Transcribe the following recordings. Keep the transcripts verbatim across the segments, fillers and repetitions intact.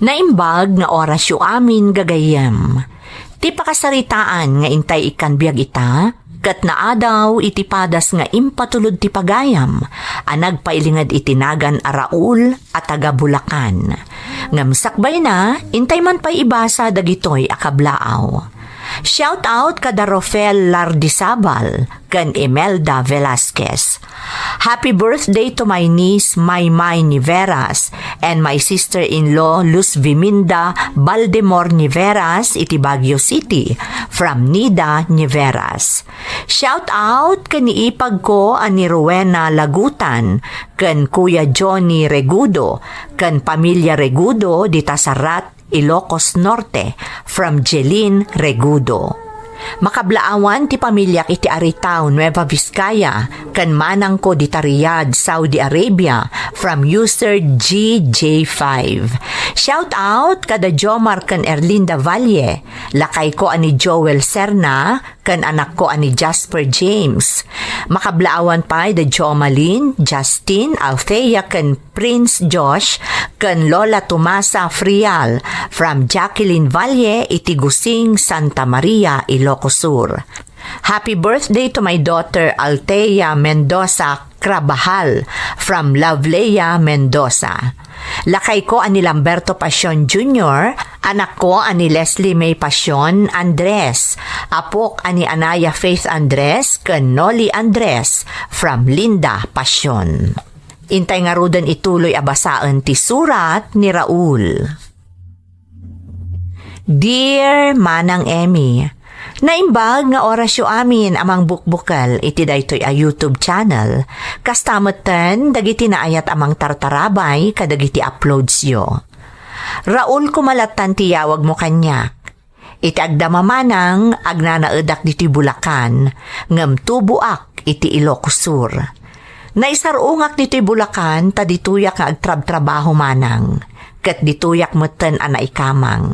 Naimbag nga orasyo amin, gagayyem. Ti pakasaritaan nga intay ikkan biag ita, ket naadaw iti padas nga impatulod ti pagayam a nagpailinged iti nagan a Raul a taga Bulacan. Ngem sakbayna, intay man pay ibasa dagitoy a kablaaw. Shout out kada Rofel Lardizabal ken Imelda Velasquez. Happy birthday to my niece Maymay Niveras and my sister-in-law Luz Viminda Baldemor Niveras iti Baguio City, from Nida Niveras. Shout out ken ni ipagko a ni Rowena Lagutan ken Kuya Johnny Regudo ken pamilya Regudo dita Sarat, Ilocos Norte, from Jeline Regudo. Makablaawan ti pamiliak iti Aritao, Nueva Vizcaya, ken manangko dita Riyadh, Saudi Arabia, from user G J five. Shout out kada Jomar ken Erlinda Valle, lakayko a ni Joel Serna, ken anakko a ni Jasper James. Makablaawan pay da Jomalyn, Justin, Althea, ken Prince Josh, ken Lola Tomasa Frial, from Jacqueline Valle iti Gusing, Santa Maria, Ilocos Sur. Happy birthday to my daughter Althea Mendoza Crabajal, from Lovelea Mendoza. Lakayko a ni Lamberto Pasion Junior, anakko a ni Leslie May Pasion Andres, apok a ni Anaya Faith Andres ken Noli Andres, from Linda Pasion. Intay ngaruden ituloy a basaen ti surat ni Raul. Dear Manang Emmy, naimbag nga orasyo amin a mangbukbukel iti daytoy a YouTube channel, kasta metten dagiti naayat a mangtartarabay kadagiti uploadsyo. Raul, kumalattan ti yawagmo kaniak. Iti agdama manang, agnanaedak ditoy Bulacan, ngem tuboak iti Ilocos Sur. Naisarungak ditoy Bulacan ta ditoyak nga agtrabtrabaho manang, ket ditoyak metten a naikamang.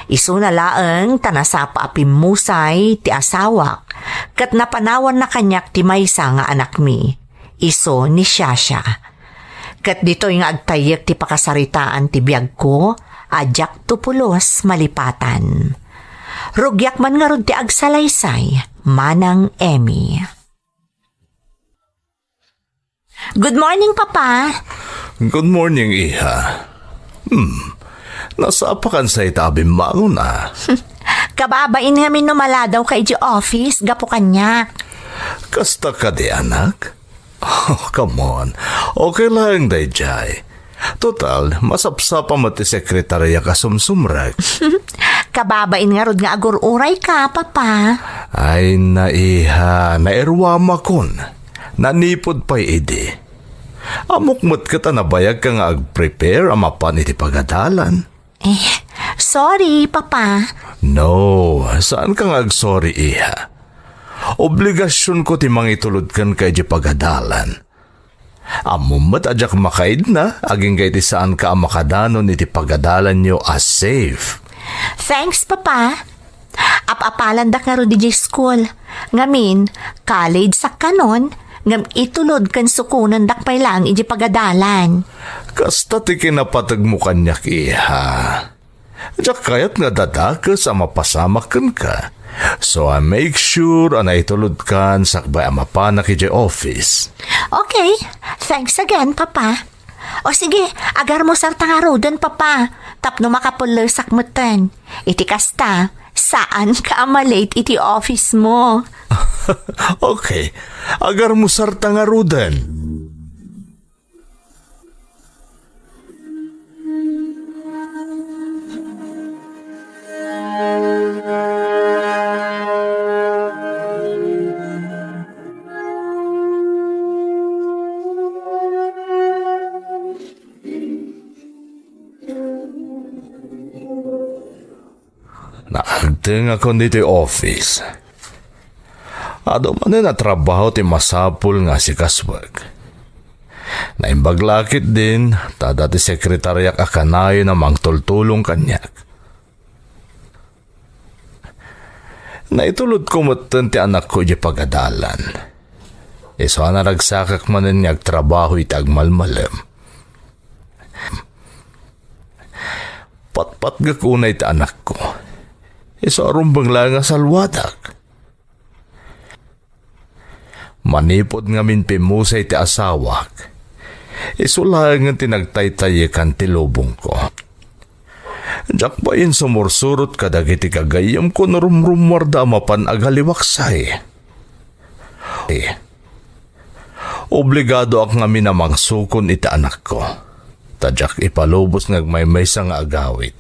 Isuna laeng ta nasapa a pimmusay ti asawak, ket napanawanna kaniak ti maysa nga anakmi, isu ni Shasha. Ket ditoy nga agtayyek ti pakasaritaan ti biagko a diakto pulos malipatan. Rugiak man ngarud ti agsalaysay, Manang Emmy. Good morning, Papa. Good morning, iha. Hmm, nasapakan sa ita a bimmangon, a? Kababain ngamin no maladawka iti office, gapu kaniak. Kasta kadi, anak? Oh, come on. Okay laeng daydiay. Total, masapsapa met ti sekretariak a sumsumrek. Kababain ngarud nga agur-urayka, Papa. Ay, naiha, nairuamakon. Nanipod pay idi. Ammok met ket a nabayagka nga agprepare a mapan iti pagadalan. Eh, sorry, Papa. No, saanka nga agsorry, iha. Obligasionko ti mangitulod kenka iti pagadalan. Ammom met a diak makaidna agingga iti saanka a makadanon iti pagadalanyo a safe. Thanks, Papa. Ap-apalandak ngarud idiay school. Ngamin, college sakkanon, ngem itulod ken sukonendak pay laeng idiay pagadalan. Kasta ti kinapategmo kaniak, iha. Diak kayat nga dadakes a mapasamak kenka. So I make sure a naitulodkan sakbay a mapanak idiay office. Okay. Thanks again, Papa. O sige, agarmusarta ngaruden, Papa. Tapno makapullesak metten. Iti kasta, saanka a malate iti office mo. Okay. Agarmusarta ngaruden. Naagtengakon ditoy office. Adu manen a trabaho ti masapul nga asikasuek. Naimbag la ketdin ta adda ti sekretariak a kanayon a mangtultulong kaniak. Naitulodko metten ti anakko idiay pagadalan. Isu a naragsakak manen nga agtrabaho iti agmalmalem. Patgek unay ti anakko. Isu a rumbeng laeng a salwadak. Manipud ngamin pimmusay ti asawak, isu laengen ti nagtaytayekan ti lubongko. Diak bain sumursurot kadagiti gagayyemko no rumrummuarda a mapan agaliwaksay. Eh, obligadoak ngamin a mangsukon iti anakko, ta diak ipalubos nga agmaymaysa nga agawid.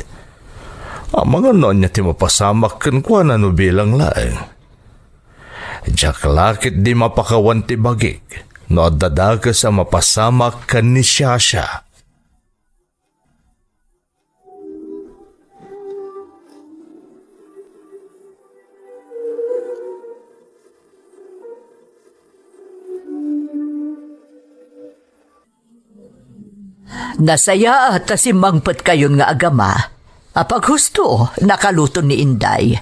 Amangan no ania ti mapasamak kenkuana no bilang laeng. Diak la ketdi mapakawan ti bagik no adda dakes a mapasamak ken ni Shasha. Nasayaat ta simmangpetkayon nga agama. Apaghusto, nakaluto ni Inday.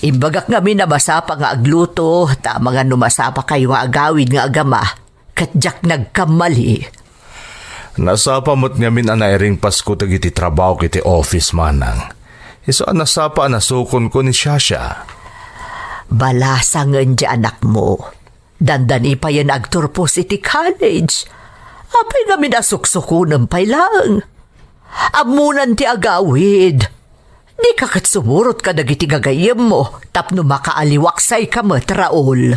Imbagak ngamin a masapa nga agluto, ta amangan no masapakayo nga agawid nga agama, ket diak nagkamali. Nasapa met ngamin a nairingpasko dagiti trabahok iti office, manang. Isu a nasapa a nasukonko ni Shasha. Balasangen ti anakmo. Dandani payen agturpos iti college. Apay ngamin a suksukonem pay laeng? Ammonan ti agawid. Dika ket sumurot kadagiti gagayyemmo tapno makaaliwaksayka met, Raul.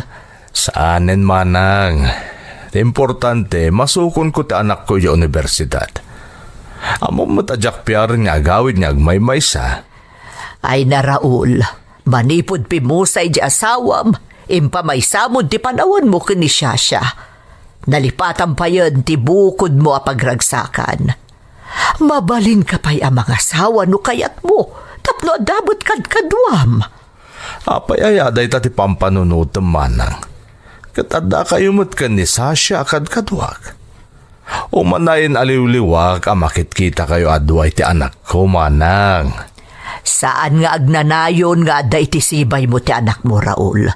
Saanen, manang. Ti importante, masukonko ti anakko idiay universidad. Ammom met a diak piaren nga agawid nga agmaymaysa. Ay na, Raul, manipud pimmusay di asawam, impamaysam ti panawanmo ken ni Shasha. Nalipatan payen ti bukodmo a pagragsakan. Mabalinka pay a mangasawa no kayatmo, tapno adda met kadkaduam. Apay aya dayta ti pampanunotem, manang? Ket addakayo met ken ni Shasha a kadkaduak. Umanayen a liwliwak a makitkitakayo a dua iti anakko, manang. Saan nga agnanayon nga adda iti sibaymo ti anakmo, Raul.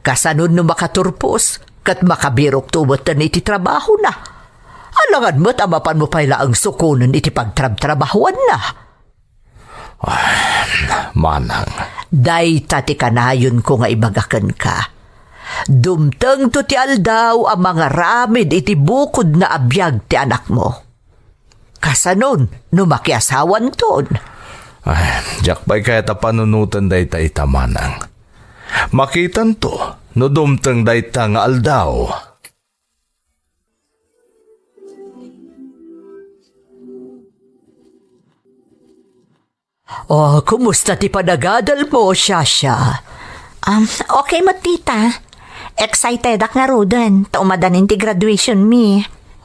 Kasanon no makaturpos, ket makabirokto metten iti trabahona? Alangan met a mapanmo pay laeng sukonen iti pagtrabtrabahoanna. Ay, manang. Dayta ti kanayonko nga ibaga kenka. Dumtengto ti aldaw a mangaramid iti bukodna a biag ti anakmo. Kasanon no makiasawanton? Ay, diak pay kayat a panunoten dayta ita, manang. Makitanto no dumteng dayta nga aldaw. Oh, kumusta ti panagadalmo, Shasha? Um, okay met, tita. Excitedak ngaruden, ta umadanin ti graduation mi.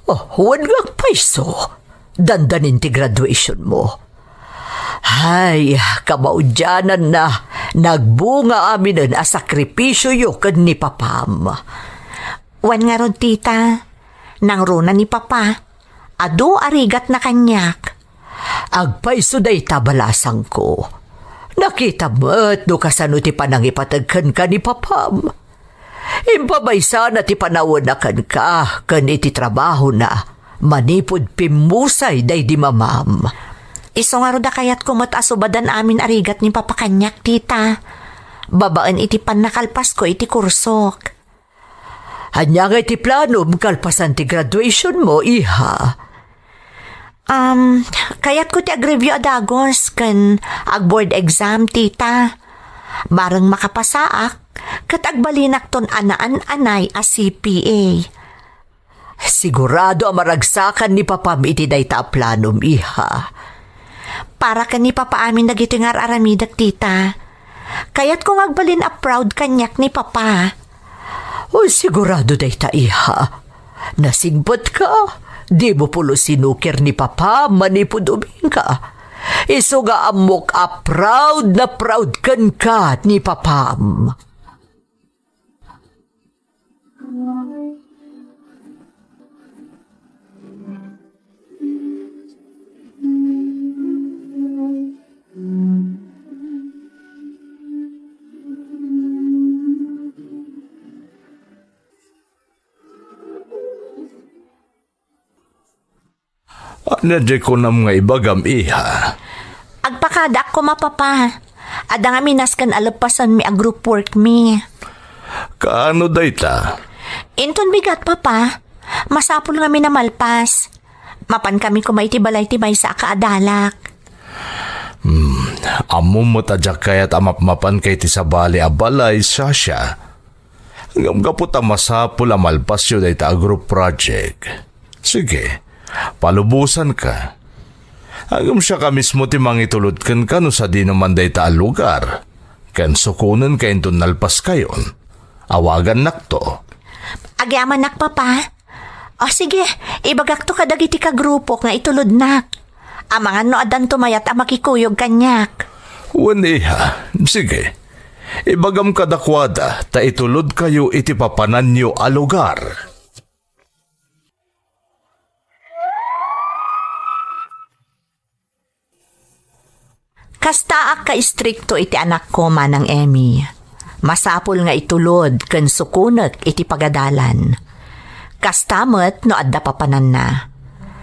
Oh, wen nga agpayso. Dandanin ti graduation mo. Ay, kamaudiananna, nagbunga aminen a sakripisioyo ken ni papam. Wen ngarud, tita, nangruna ni papa. Adu a rigatna kaniak. Agpayso dayta, balasangko. Nakita met no kasano ti panangipateg kenka ni papam. Impamaysana ti panawenna kenka ken iti trabahona manipud pimmusay daydi mamam. Isu ngarud a kayatko met a subadan amin a rigat ni papa kaniak, tita. Babaen iti pannakalpasko iti kursok. Ania ngay ti planom kalpasan ti graduation mo, iha? Um, kayatko ti agreview a dagus ken agboard exam, tita. Bareng makapasaak, ket agbalinakton a naan-anay a C P A. Sigurado a maragsakan ni papam iti dayta a planom, iha. Para ken ni papa amin dagitoy nga ar-aramidek, tita. Kayatko nga agbalin a proud kaniak ni papa. Oh, sigurado dayta, iha. Nasingpetka, dimo pulos sinukir ni papa manipud uminka. Isu nga ammok a proud na proud kenka ni papam. Ania diay kunam nga ibagam, iha? Agpakadaak koma, Papa. Adda ngamin nasken a leppasenmi a group work mi. Kaano dayta? Inton bigat, Papa. Masapul ngamin a malpas. Mapan kami koma iti balay ti maysa a kaadalak. Hmm, ammom met a diak kayat a mapmapanka iti sabali a balay, Shasha. Ngem gapu ta masapul a malpasyo dayta a group project, sige, palubosanka. Ngem siak a mismo ti mangitulod kenka no sadino man dayta a lugar, ken sukonenka inton nalpaskayon. Awagannakto. Agyamanak, Papa. O sige, ibagakto kadagiti kagrupok nga itulodnak. Amangan no addanto mayat a makikuyog kaniak. Wen, iha. Sige. Ibagam kadakuada ta itulodkayo iti papananyo a lugar. Kastaak ka istrikto iti anakko, Manang Emmy. Masapul nga itulod ken sukonek iti pagadalan. Kasta met no adda papananna.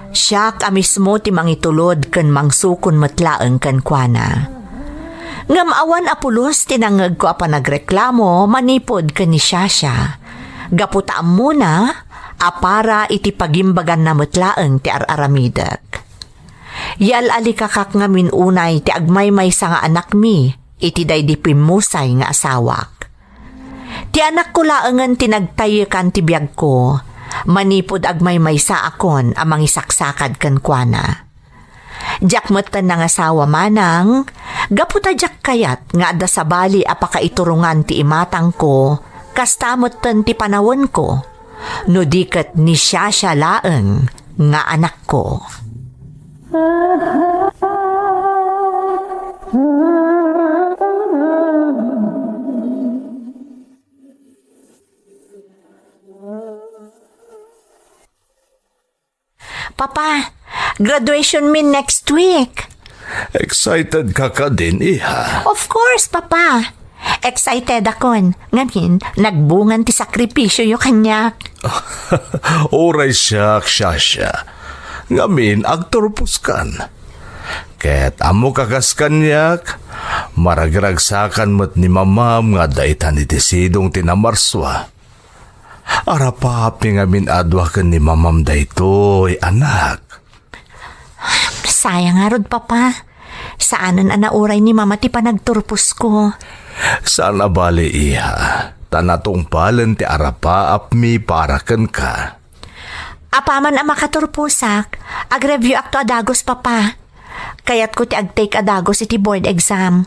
Siak a mismo ti mangitulod ken mangsukon met laeng kenkuana. Ngem awan a pulos ti nangngegko a panagreklamo manipud ken ni Shasha, gapu ta ammona a para iti pagimbaganna met laeng ti ar-aramidek. Yal-alikakak ngamin unay ti agmaymaysa nga anakmi iti daydi pimmusay nga asawak. Ti anakko laengen ti nagtayyekan ti biagko, manipud agmaymaysaakon a mangisaksakad kenkuana. Diak metten nangasawa manang, gapu ta diak kayat nga adda sabali a pakaiturongan ti imatangko, kasta metten ti panawenko. No di ket ni Shasha laeng nga anakko. Papa, graduation mi next week. Excited ka kadin, iha? Of course, Papa. Excited akon. Ngamin, nagbungan ti sakripisyoyo kaniak. Uray siak, Shasha. Ngamin, agturposkan. Ket ammok a kas kaniak, maragragsakan met ni mamam nga adda itan iti sidong ti Namarsua. Arapaapmi ngamin a dua ken ni mamam daytoy, anak. Sayang ngarud, Papa. Saanen a nauray ni Mama ti panagturposko. Saan a bali, iha, ta natungpalen ti arapaapmi para kenka. Apaman a makaturposak, agreviewakto a dagus, Papa. Kayatko ti agtake a dagus iti board exam.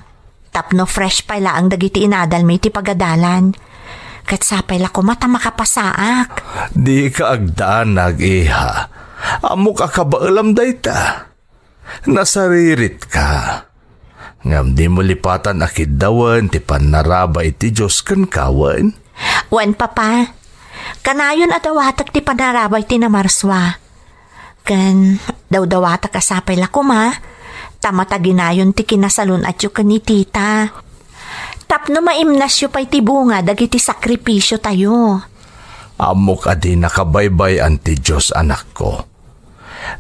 Tapno fresh pay laeng dagiti inadalmi iti pagadalan. Ket sapay la koma ta makapasaak. Dika agdanag, iha. Ammok a kabaelam dayta. Nasariritka. Ngem dimo lipatan a kiddawen ti pannarabay ti Dios kenka wen? Wen, Papa. Kanayon a dawatek ti pannarabay ti Namarsua. Ken dawdawatek a sapay la koma, ta mataginayon ti kinasalun-atyo ken ni Tita. Tapno maimnasyo pay ti bunga dagiti sakripisiotayo. Ammok a dinaka baybay-an ti Dios, anakko.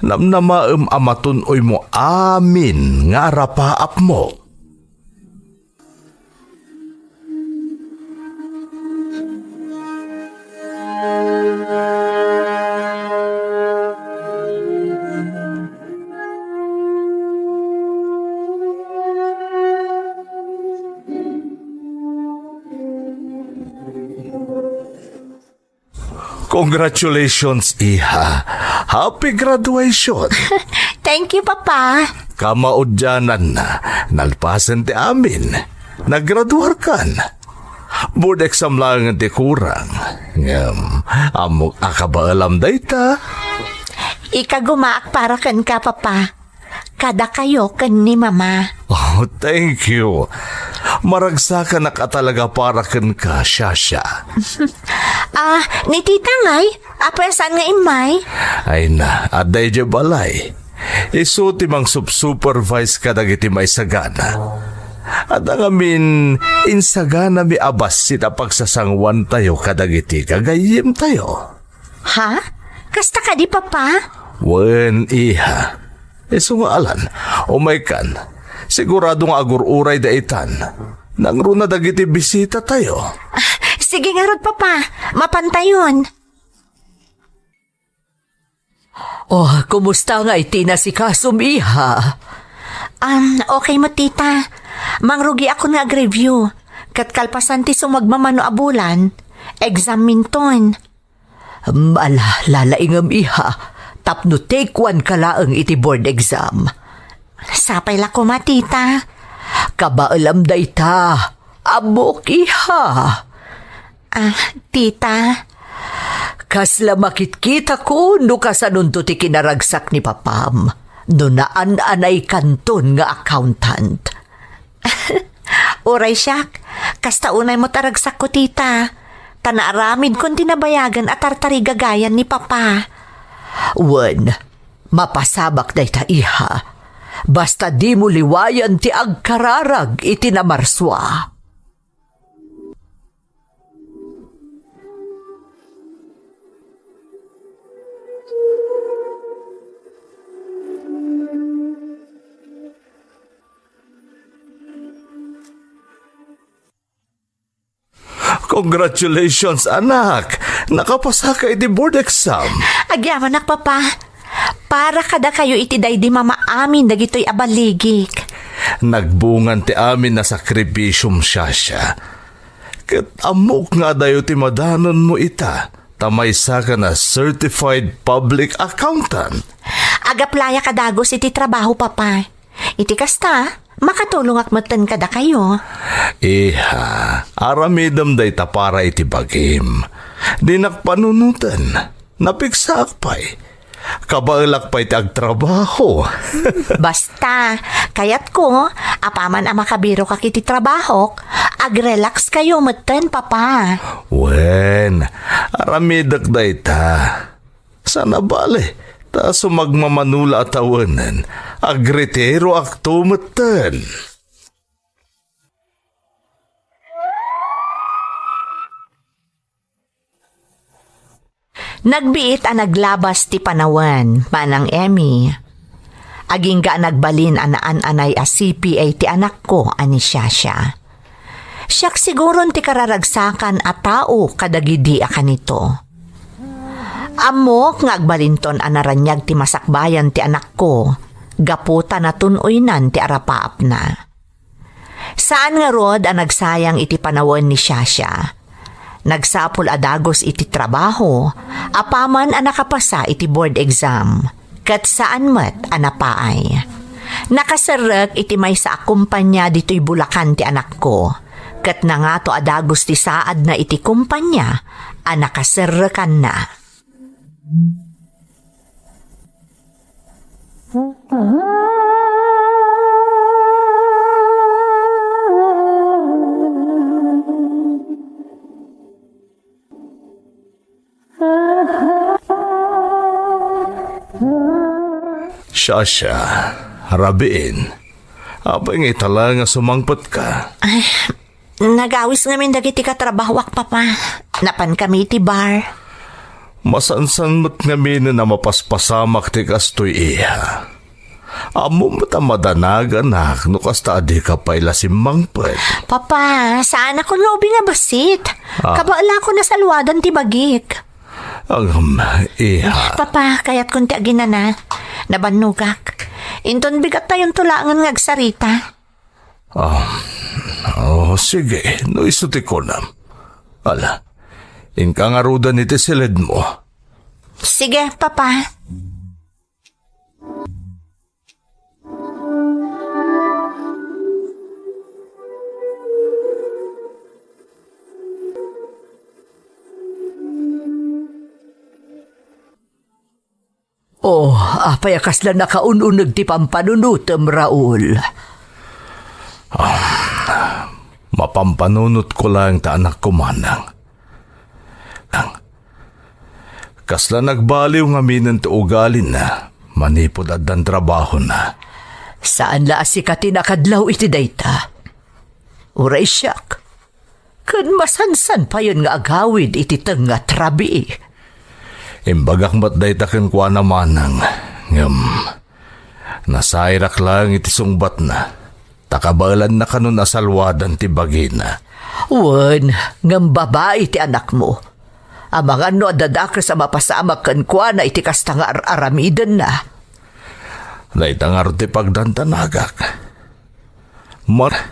Namnamaem a matun-oymo amin nga arapaapmo. Congratulations, iha. Happy graduation. Thank you, Papa. Kamaudiananna, nalpasen ti amin. Naggraduarkan. Board exam laeng ti kurang. Ngem, ammok a kabaelam dayta. Ikagumaak para kenka, Papa. Kadakayo ken ni Mama. Oh, thank you. Maragsakanak a talaga para kenka, Shasha. Ah, ni Tita ngay? Apay a saan nga immay? Ay na, adda idiay balay. Isu ti mangsupsupervise kadagiti maisagana. Adda ngamin insaganami a bassit a pagsasanguantayo kadagiti gagayyemtayo. Ha? Kasta kadi, Papa? Wen, iha. Isu nga alan, umaykan. Sigurado nga agur-uray daytan. Nangruna dagiti bisitatayo. Sige ngarud, Papa. Mapantayon. Oh, kumusta nga iti nasikasom, iha? Um, okay met, tita. Mangrugiakon nga ag-review. Ket kalpasan ti sumagmamano a bulan, examminton. Ala, lalaingem, iha. Tapno take one ka laeng iti board exam. Sapay la koma, tita. Kabaelam dayta. Ammok, iha. Ah, tita. Kasla makitkitako no kasanonto ti kinaragsak ni papam no naan-anaykanton nga accountant. Uray siak, kasta unay met a ragsakko, tita. Ta naaramidkon ti nabayagen a tartarigagayan ni papa. Wen, mapasabak dayta, iha. Basta dimo liwayan ti agkararag iti namarsua. Congratulations, anak! Nakapasaka iti board exam. Agyamanak, Papa. Para kadakayo iti daydi mamaamin dagitoy a balligik. Nagbungan ti amin a sakripisiom, Shasha. Ket ammok nga adayo ti madanonmo ita, ta maysaka a certified public accountant. Agaplayak a dagus iti trabaho, Papa. Iti kasta, makatulongak metten kadakayo. Iha, aramidem dayta para iti bagim. Dinak panunoten. Napigsaak pay. Kabaelak pay ti agtrabaho. Basta, kayatko, apaman a makabirokak iti trabahok, agrelax kayo metten, Papa. Wen, aramidek dayta. Saan a bale, ta sumagmamano la a tawenen, agretiroakto metten. Nagbiit a naglabas ti panawen, Manang Emmy. Agingga a nagbalin a naan-anay a C P A ti anakko a ni Shasha. Siak siguron ti kararagsakan a tao kadagidi a kanito. Ammok nga agbalinton a naraniag ti masakbayan ti anakko, gapu ta natun-oynan ti arapaapna. Saan ngarud a nagsayang iti panawen ni Shasha. Nagsapul a dagus iti trabaho, apaman a nakapasa iti board exam, ket saan met a napaay. Nakaserrek iti maysa a kumpanya ditoy Bulacan ti anakko, ket nangato a dagus ti saadna iti kumpanya a nakaserrekanna. Shasha, rabiin, apay nga ita la nga sumangpetka? Ay, nagawis ngamin dagiti katrabahoak, Papa. Napankami iti bar. Masansan met ngamin a mapaspasamak ti kastoy, iha. Ammom met a madanaganak no kasta a dika pay la simmangpet. Papa, saanakon nga ubing a bassit. Ah. Kabaelakon a salwadan ti bagik. Agam, iha. Papa, kayatkon ti aginana. Nabannogak. Inton bigattayonto laengen nga agsarita. Ah, oh, sige, no isu ti kunam. Ala, inka ngaruden iti siledmo. Sige, Papa. Oh, apay a kasla nakaun-uneg ti pampanunotem, Raul? Ah, mapampanunotko laeng ta anakko, manang. Ang, kasla nagbaliw ngaminen ti ugalina manipud addan trabahona. Saan la a sika ti nakadlaw iti dayta? Uray siak. Ken masansan payen nga agawid iti tengnga ti rabii. Imbagak met dayta kenkuana, manang, ngem nasairak laeng iti sungbatna. Ta kabaelanna kanon a salwadan ti bagina. Wen, ngem babai ti anakmo. Amangan no adda dakes a mapasamak kenkuana iti kasta nga ar-aramidenna. Dayta ngarud ti pagdandanagak. Mar-,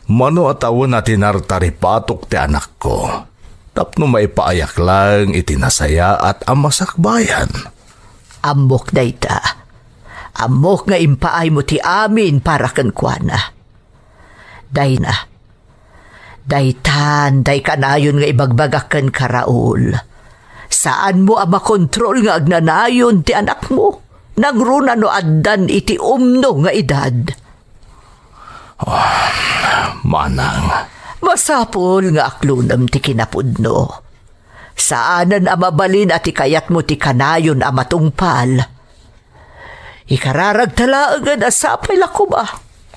mano a tawen a tinartaripatok ti anakko tapno maipaayak laeng iti nasayaat a masakbayan. Ammok dayta. Ammok nga impaaymo ti amin para kenkuana. Dayna. Daytan, day kanayon nga ibagbagak kenka, Raul. Saanmo a makontrol nga agnanayon ti anakmo. Nangruna no addan iti umno nga edad. Ah, manang. Masapul nga aklunem ti kinapudno. Saanen a mabalin a ti kayatmo ti kanayon a matungpal. Ikararagta laengen a sapay la koma.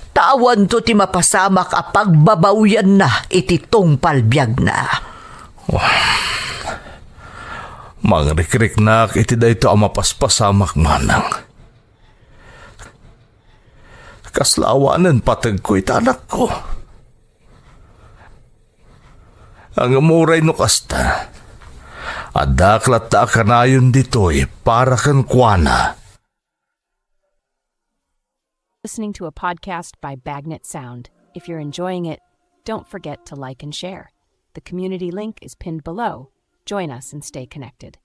Ta awanto ti mapasamak a pagbabawianna iti tungpal biagna. Mangrikriknak iti daytoy a mapaspasamak, manang. Kasla awanen pategko iti anakko. Ngem uray no kasta, addaak latta a kanayon ditoy para kenkuana. Listening to a podcast by Bagnet Sound. If you're enjoying it, don't forget to like and share. The community link is pinned below. Join us and stay connected.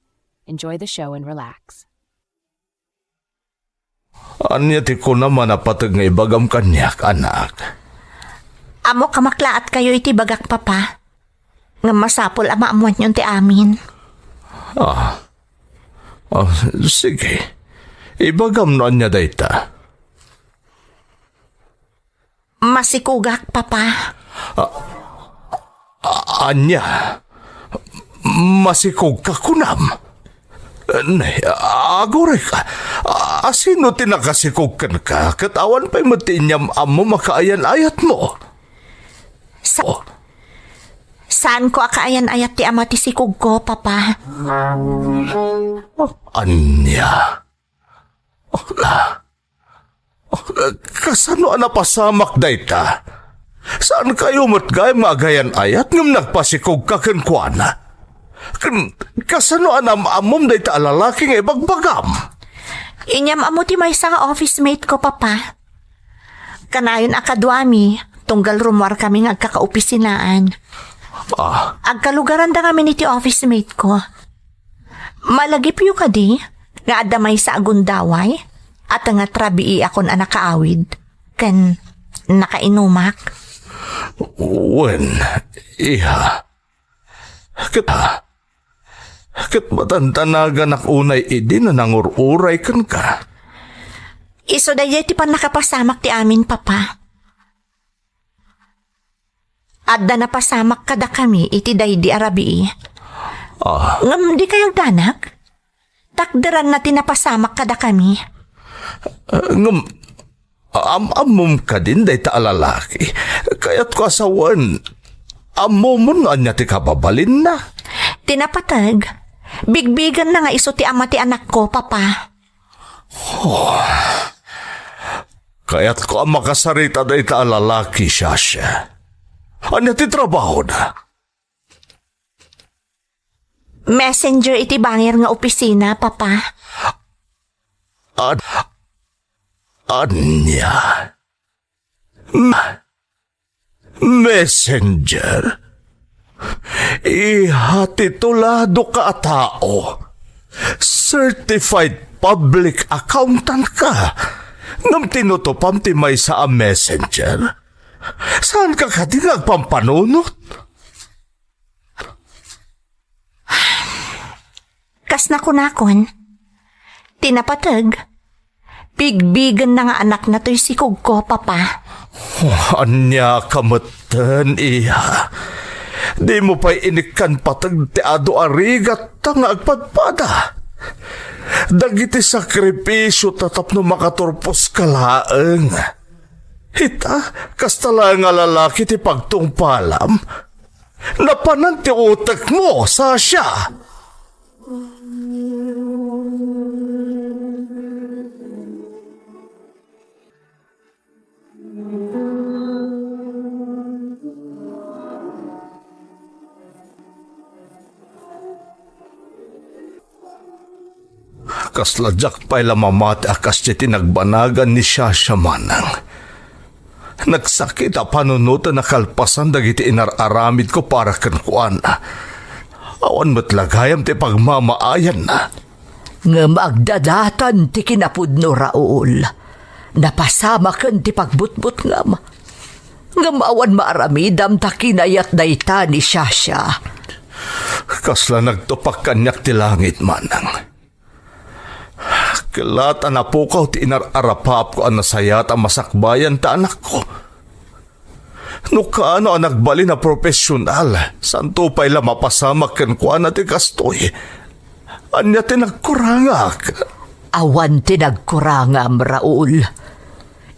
Enjoy the show and relax. Ania ti kunam a napateg nga ibagam kaniak, anak? Ammok a maklaatkayo iti bagak, Papa. Ngem masapul a maammoanyon ti amin. Ah. Ah, sige. Ibagam no ania dayta. Masikogak, Papa. A-, ania? Masikogka kunam? Nay, agurayka. A-, asino ti nakasikog kenka? Ket awan pay met ti inyam-ammom a kaayan-ayatmo? Sa- Saanko a kaayan-ayat ti ama ti sikogko, Papa. Ania? Ala, kasano a napasamak dayta? Saankayo met gayam nga agayan-ayat ngem nagpasikogka kenkuana? Ken, kasano a naam-ammom dayta a lalaki nga ibagbagam? Inyam-ammo ti maysa nga office mate ko, Papa. Kanayon a kaduami, tunggal rummuarkami nga agkakaopisinaan. Ah, Agkalugaranda ngamin iti office mate ko. Malagipyo kadi nga adda maysa a gundaway a tengnga rabiiakon a nakaawid ken nakainumak. Wen, iha. Ket, ket madandanaganak unay idi a nangur-uray kenka. Isu daydiay ti pannakapasamak ti amin, Papa. Adda napasamak kadakami iti daydi a rabii. Ah, Ngem dikay agdanag? Takderanna ti napasamak kadakami. ngem, am-ammom kadin dayta a lalaki? Kayatko a sawen, ammomon no ania ti kababalinna? Ti napateg, bigbigenna nga isu ti ama ti anakko, Papa. Kayatko a makasarita dayta a lalaki, Shasha. Ania ti trabahona? Messenger iti bangir nga opisina, Papa. An-, ania? Ma-, messenger? Iha ti tuladoka a tao. Certified public accountant ka. Ngem tinutupam ti maysa a messenger? Saanka kadi nga agpampanunot? Kas nakunakon, ti napateg, bigbigenna nga anakna toy sikogko, Papa. Oh, ania ka metten, iha? Dimo pay inikkan pateg ti adu a rigatta nga agpadpada. Dagiti sakripisio ta tapno makaturposka laeng. Ita, kasta laeng a lalaki ti pagtungpalam. Napanan ti utekmo, Sasha. Kasla diak pay la mamati a kas diay ti nagbanagan ni Shasha, manang. Nagsakit a panunoten a kalpasan dagiti inar-aramidko para kenkuana. Awan met la gayam ti pagmamaayanna. Ngem agdadatan ti kinapudno, Raul. Napasamaken ti pagbutbutngam. Ngem awan maaramidam ta kinayat dayta ni Shasha. Kasla nagtupak kaniak ti langit, manang. Kellat a napukaw ti inar-arapaapko a nasayaat a masakbayan ta anakko. No kaano a nagbalin a profesional, santo pay la mapasamak kenkuana ti kastoy. Ania ti nagkurangak? Awan ti nagkurangam, Raul.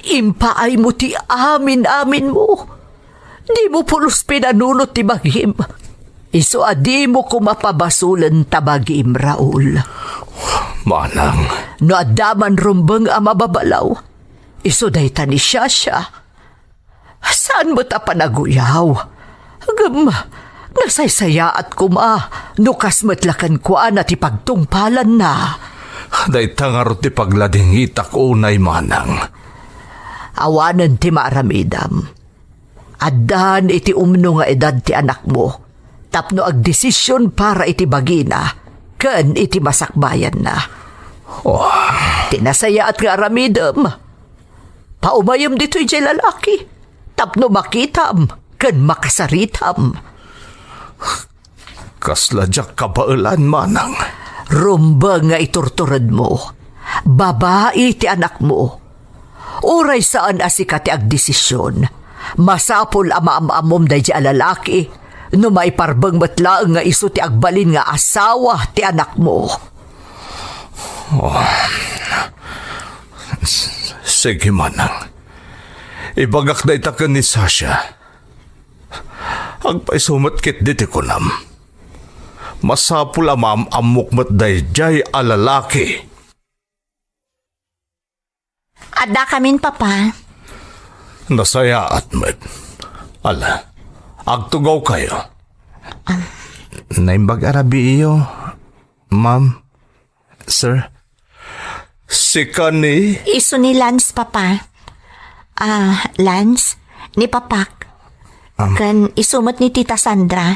Impaaymo ti amin-aminmo. Dimo pulos pinanunot ti bagim. Isu a dimo koma pabasolen ta bagim, Raul. Manang. No adda man rumbeng a mababalaw, isu dayta ni Shasha. Saan met a panaguyaw? Ngem, nasaysayaat koma no kas met la kenkuana ti pagtungpalanna. Dayta ngarud ti pagladingitak unay, manang. Awanen ti maaramidam. Addan iti umno nga edad ti anakmo tapno agdesisyon para iti bagina ken iti masakbayanna. Oh. Ti nasayaat nga aramidem, paumayem ditoy diay lalaki tapno makitam ken makasaritam. Kasla diak kabaelan, manang. Rumbeng nga iturturedmo. Babai ti anakmo. Uray saan a sika ti agdesisyon, masapul a maam-ammom daydiay a lalaki no maiparbeng met laeng nga isu ti agbalin nga asawa ti anakmo. Oh. Sige, manang. Ibagak dayta ken ni Shasha. Agpayso met ketdi ti kunam. Masapul a maam-ammok met daydiay a lalaki. Addakamin, Papa. Nasayaat met. Ala, agtugawkayo. Naimbag a rabiiyo, ma'am, sir. Sika ni? Isu ni Lance, Papa. Ah, Lance, ni Papak. Am. Ken isu met ni Tita Sandra.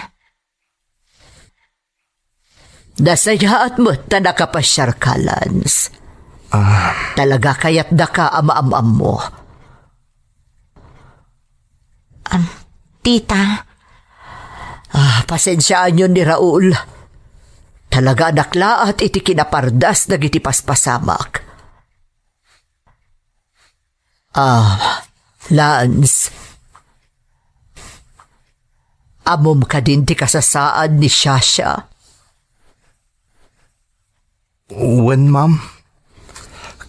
Nasayaat met ta nakapasiarka, Lance. Ah. Talaga kayatdaka a maam-ammo. Am, tita. Ah, pasensiaanyon ni Raul. Talaga a naklaat iti kinapardas dagiti paspasamak. Ah, Lance. Ammom kadin ti kasasaad ni Shasha? Wen, ma'am.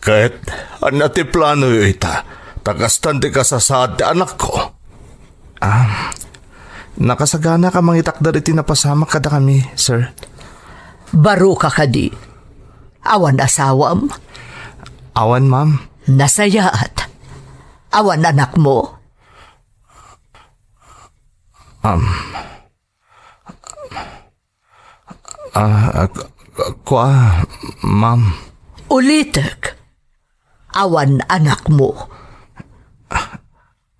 Ket, ania ti planoyo ita? Ta kastan ti kasasaad ti anakko. Ah, nakasagana ka mangitakder iti napasamak kadakami, sir. Baro ka kadi? Awan asawam? Awan, ma'am. Nasayaat. Awan anakmo? Um, ah, ah, k-, k-, kua, ma'am. Ulitek. Awan anakmo.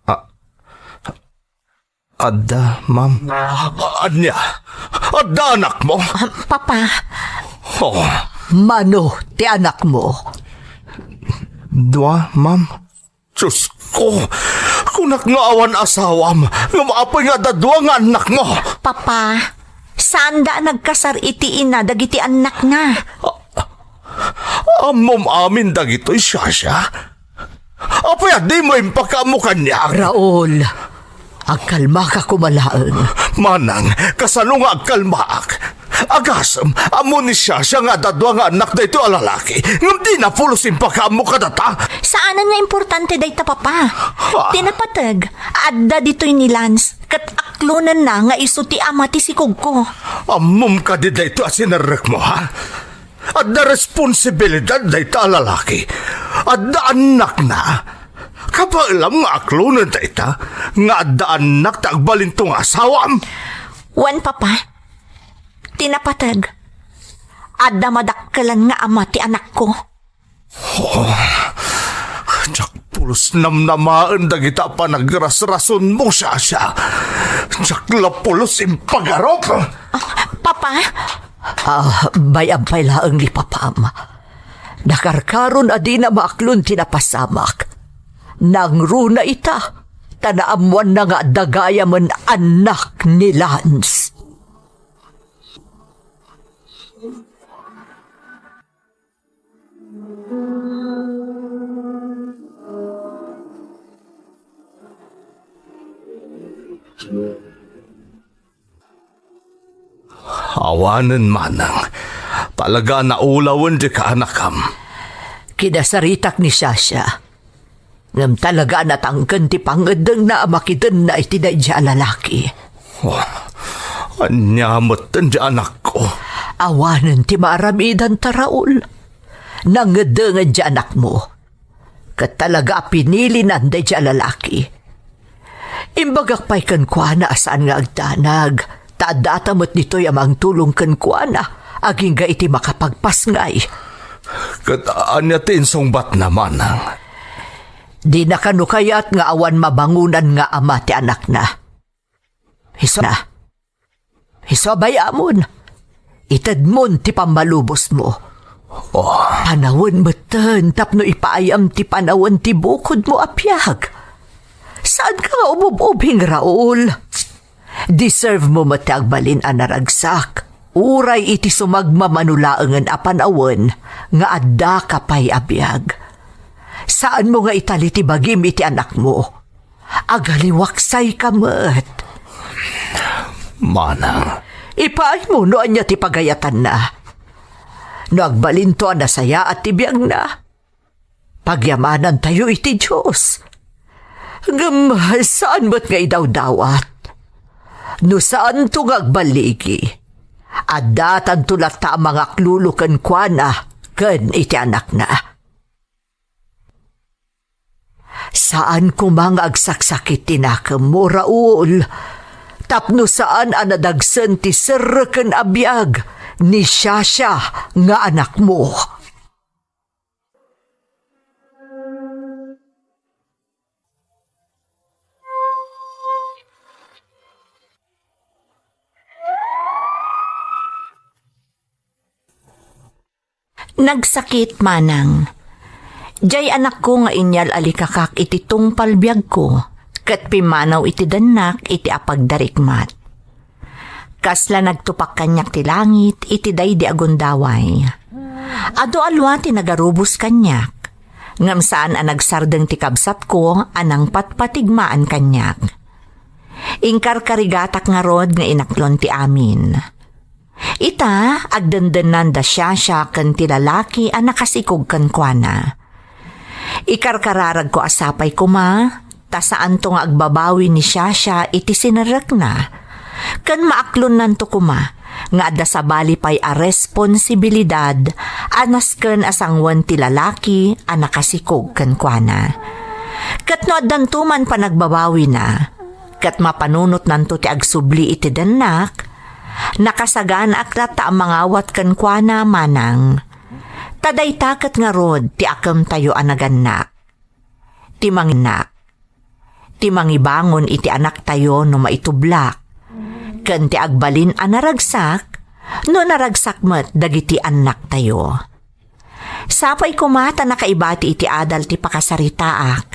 Ah, Adda, ma'am. Ah, ania? Adda anakmo? Ah, Papa. Oh. Mano ti anakmo? Dua, ma'am. Diyos ko, kunak nga awan asawam, ngem apay nga adda dua nga annakmo? Papa, saanda a nagkasar iti ina dagiti annakna. Ah, ammom amin dagitoy, Shasha? Apay a dimo impakaammo kaniak? Raul, agkalmaka koma laeng. Manang, kasano nga agkalmaak? Agasem, ammo ni Shasha nga adda dua nga annak daytoy a lalaki, ngem dina pulos impakaammo kadata. Saanen nga importante dayta, Papa. Ah. Ti napateg, adda ditoy ni Lance, ket aklonenna nga isu ti ama ti sikogko. Ammom kadi daytoy a sinerrekmo, ha? Adda responsibilidad dayta a lalaki. Adda annakna. Kabaelam nga aklonen dayta nga adda annak ta agbalinto nga asawam. Wen, Papa, ti napateg, Adda madakkelan nga ama ti anakko. Oh, diak pulos namnamaen dagita panagrasrasonmo, Shasha. Diak la pulos impagarup. Ah, Papa? Ah, bay-am pay laeng ni Papam. Nakarkaron a dina maaklon ti napasamak. Nangruna ita, ta naammoanna nga adda gayamen annak ni Lance. Awanen, Manang. Talaga a naulawen dika anakam. Kinasaritak ni Shasha. Ngem talaga a natangken ti pangngeddengna a makidenna iti daydiay a lalaki. Oh, ania metten ti anakko? Awanen ti maaramidanta, Raul. Nangngeddengen ti anakmo. Ket talaga a pinilinan daydiay a lalaki. Imbagak pay kenkuana a saan nga agdanag, ta addata met ditoy a mangtulong kenkuana, agingga iti makapagpasngay. Ket ania ti insungbatna, Manang? Dina kano kayat nga awan mabangonan nga ama ti anakna. Isu na. Isu a bay-amon. Itedmon ti pammalubosmo. Oh. Panawen metten tapno ipaayam ti panawen ti bukodmo a biag. Saanka nga ubub-ubing, Raul. Deserve mo met ti agbalin a naragsak. Uray iti sumagmamano laengen a panawen nga addaka pay a biag. Saanmo nga itali ti bagim iti anakmo. Agaliwaksayka met. Manang. Ipaaymo no ania ti pagayatanna. No agbalinto a nasayaat ti biagna, pagyamanantayo iti Dios. Ngem saan met nga idawdawat. No saanto nga agballigi, addatanto latta a mangaklulo kenkuana ken iti anakna. Saan koma nga agsaksakit ti nakemmo, Raul, tapno saan a nadagsen ti serreken a biag ni Shasha nga anakmo. Nagsakit, Manang. Diay anakko nga inyal-alikakak iti tungpal biagko, ket pimmanaw iti dennak iti apagdarikmat. Kasla nagtupak kaniak ti langit iti daydi a gundaway. Adu a lua ti nagarubos kaniak, ngem saan a nagsardeng ti kabsatko a nangpatpatigmaan kaniak. Inkarkarigatak ngarud nga inaklon ti amin. Ita, agdendennan da Shasha ken ti lalaki a nakasikog kenkuana. Ikarkararagko a sapay koma, ta saanto nga agbabawi ni Shasha iti sinerrekna. Ken maaklonnanto koma nga adda sabali pay a responsibilidad a nasken a sanguen ti lalaki a nakasikog kenkuana. Ket no addanto man panagbabawina, ket mapanunotnanto ti agsubli iti dennak, nakasaganaak latta a mangawat kenkuana, Manang. Ta dayta ket ngarud ti akemtayo a nagannak. Ti manginnak. Ti mangibangon iti anaktayo no maitublak. Ken ti agbalin a naragsak, no naragsak met dagiti annaktayo. Sapay koma ta nakaibati iti adal ti pakasaritaak.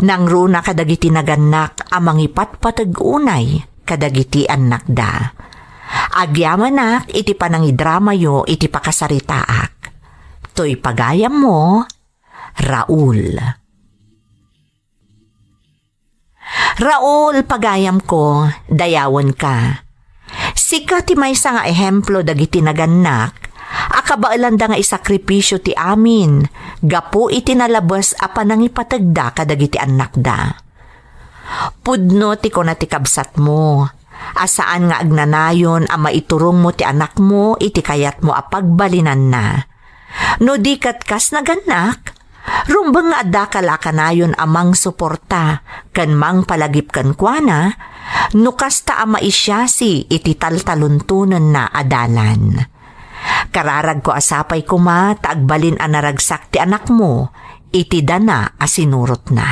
Nangruna kadagiti nagannak a mangipatpateg unay kadagiti annakda. Agyamanak iti panangidramayo iti pakasaritaak. Toy pagayammo, Raul. Raul, pagayamko, dayawenka. Sika ti maysa nga ehemplo dagiti nagannak a kabaelanda nga isakripisio ti amin gapu iti nalabes a panangipategda kadagiti annakda. Pudno ti kuna ti kabsatmo a saan nga agnanayon a maiturongmo ti anakmo iti kayatmo a pagbalinanna. No di ket kas nagannak, rumbeng nga addaka la a kanayon a mangsuporta ken mangpalagip kenkuana no kasta a maisiasi iti taltaluntonenna a dalan. Kararagko a sapay koma ta agbalin a naragsak ti anakmo iti dana a sinurotna.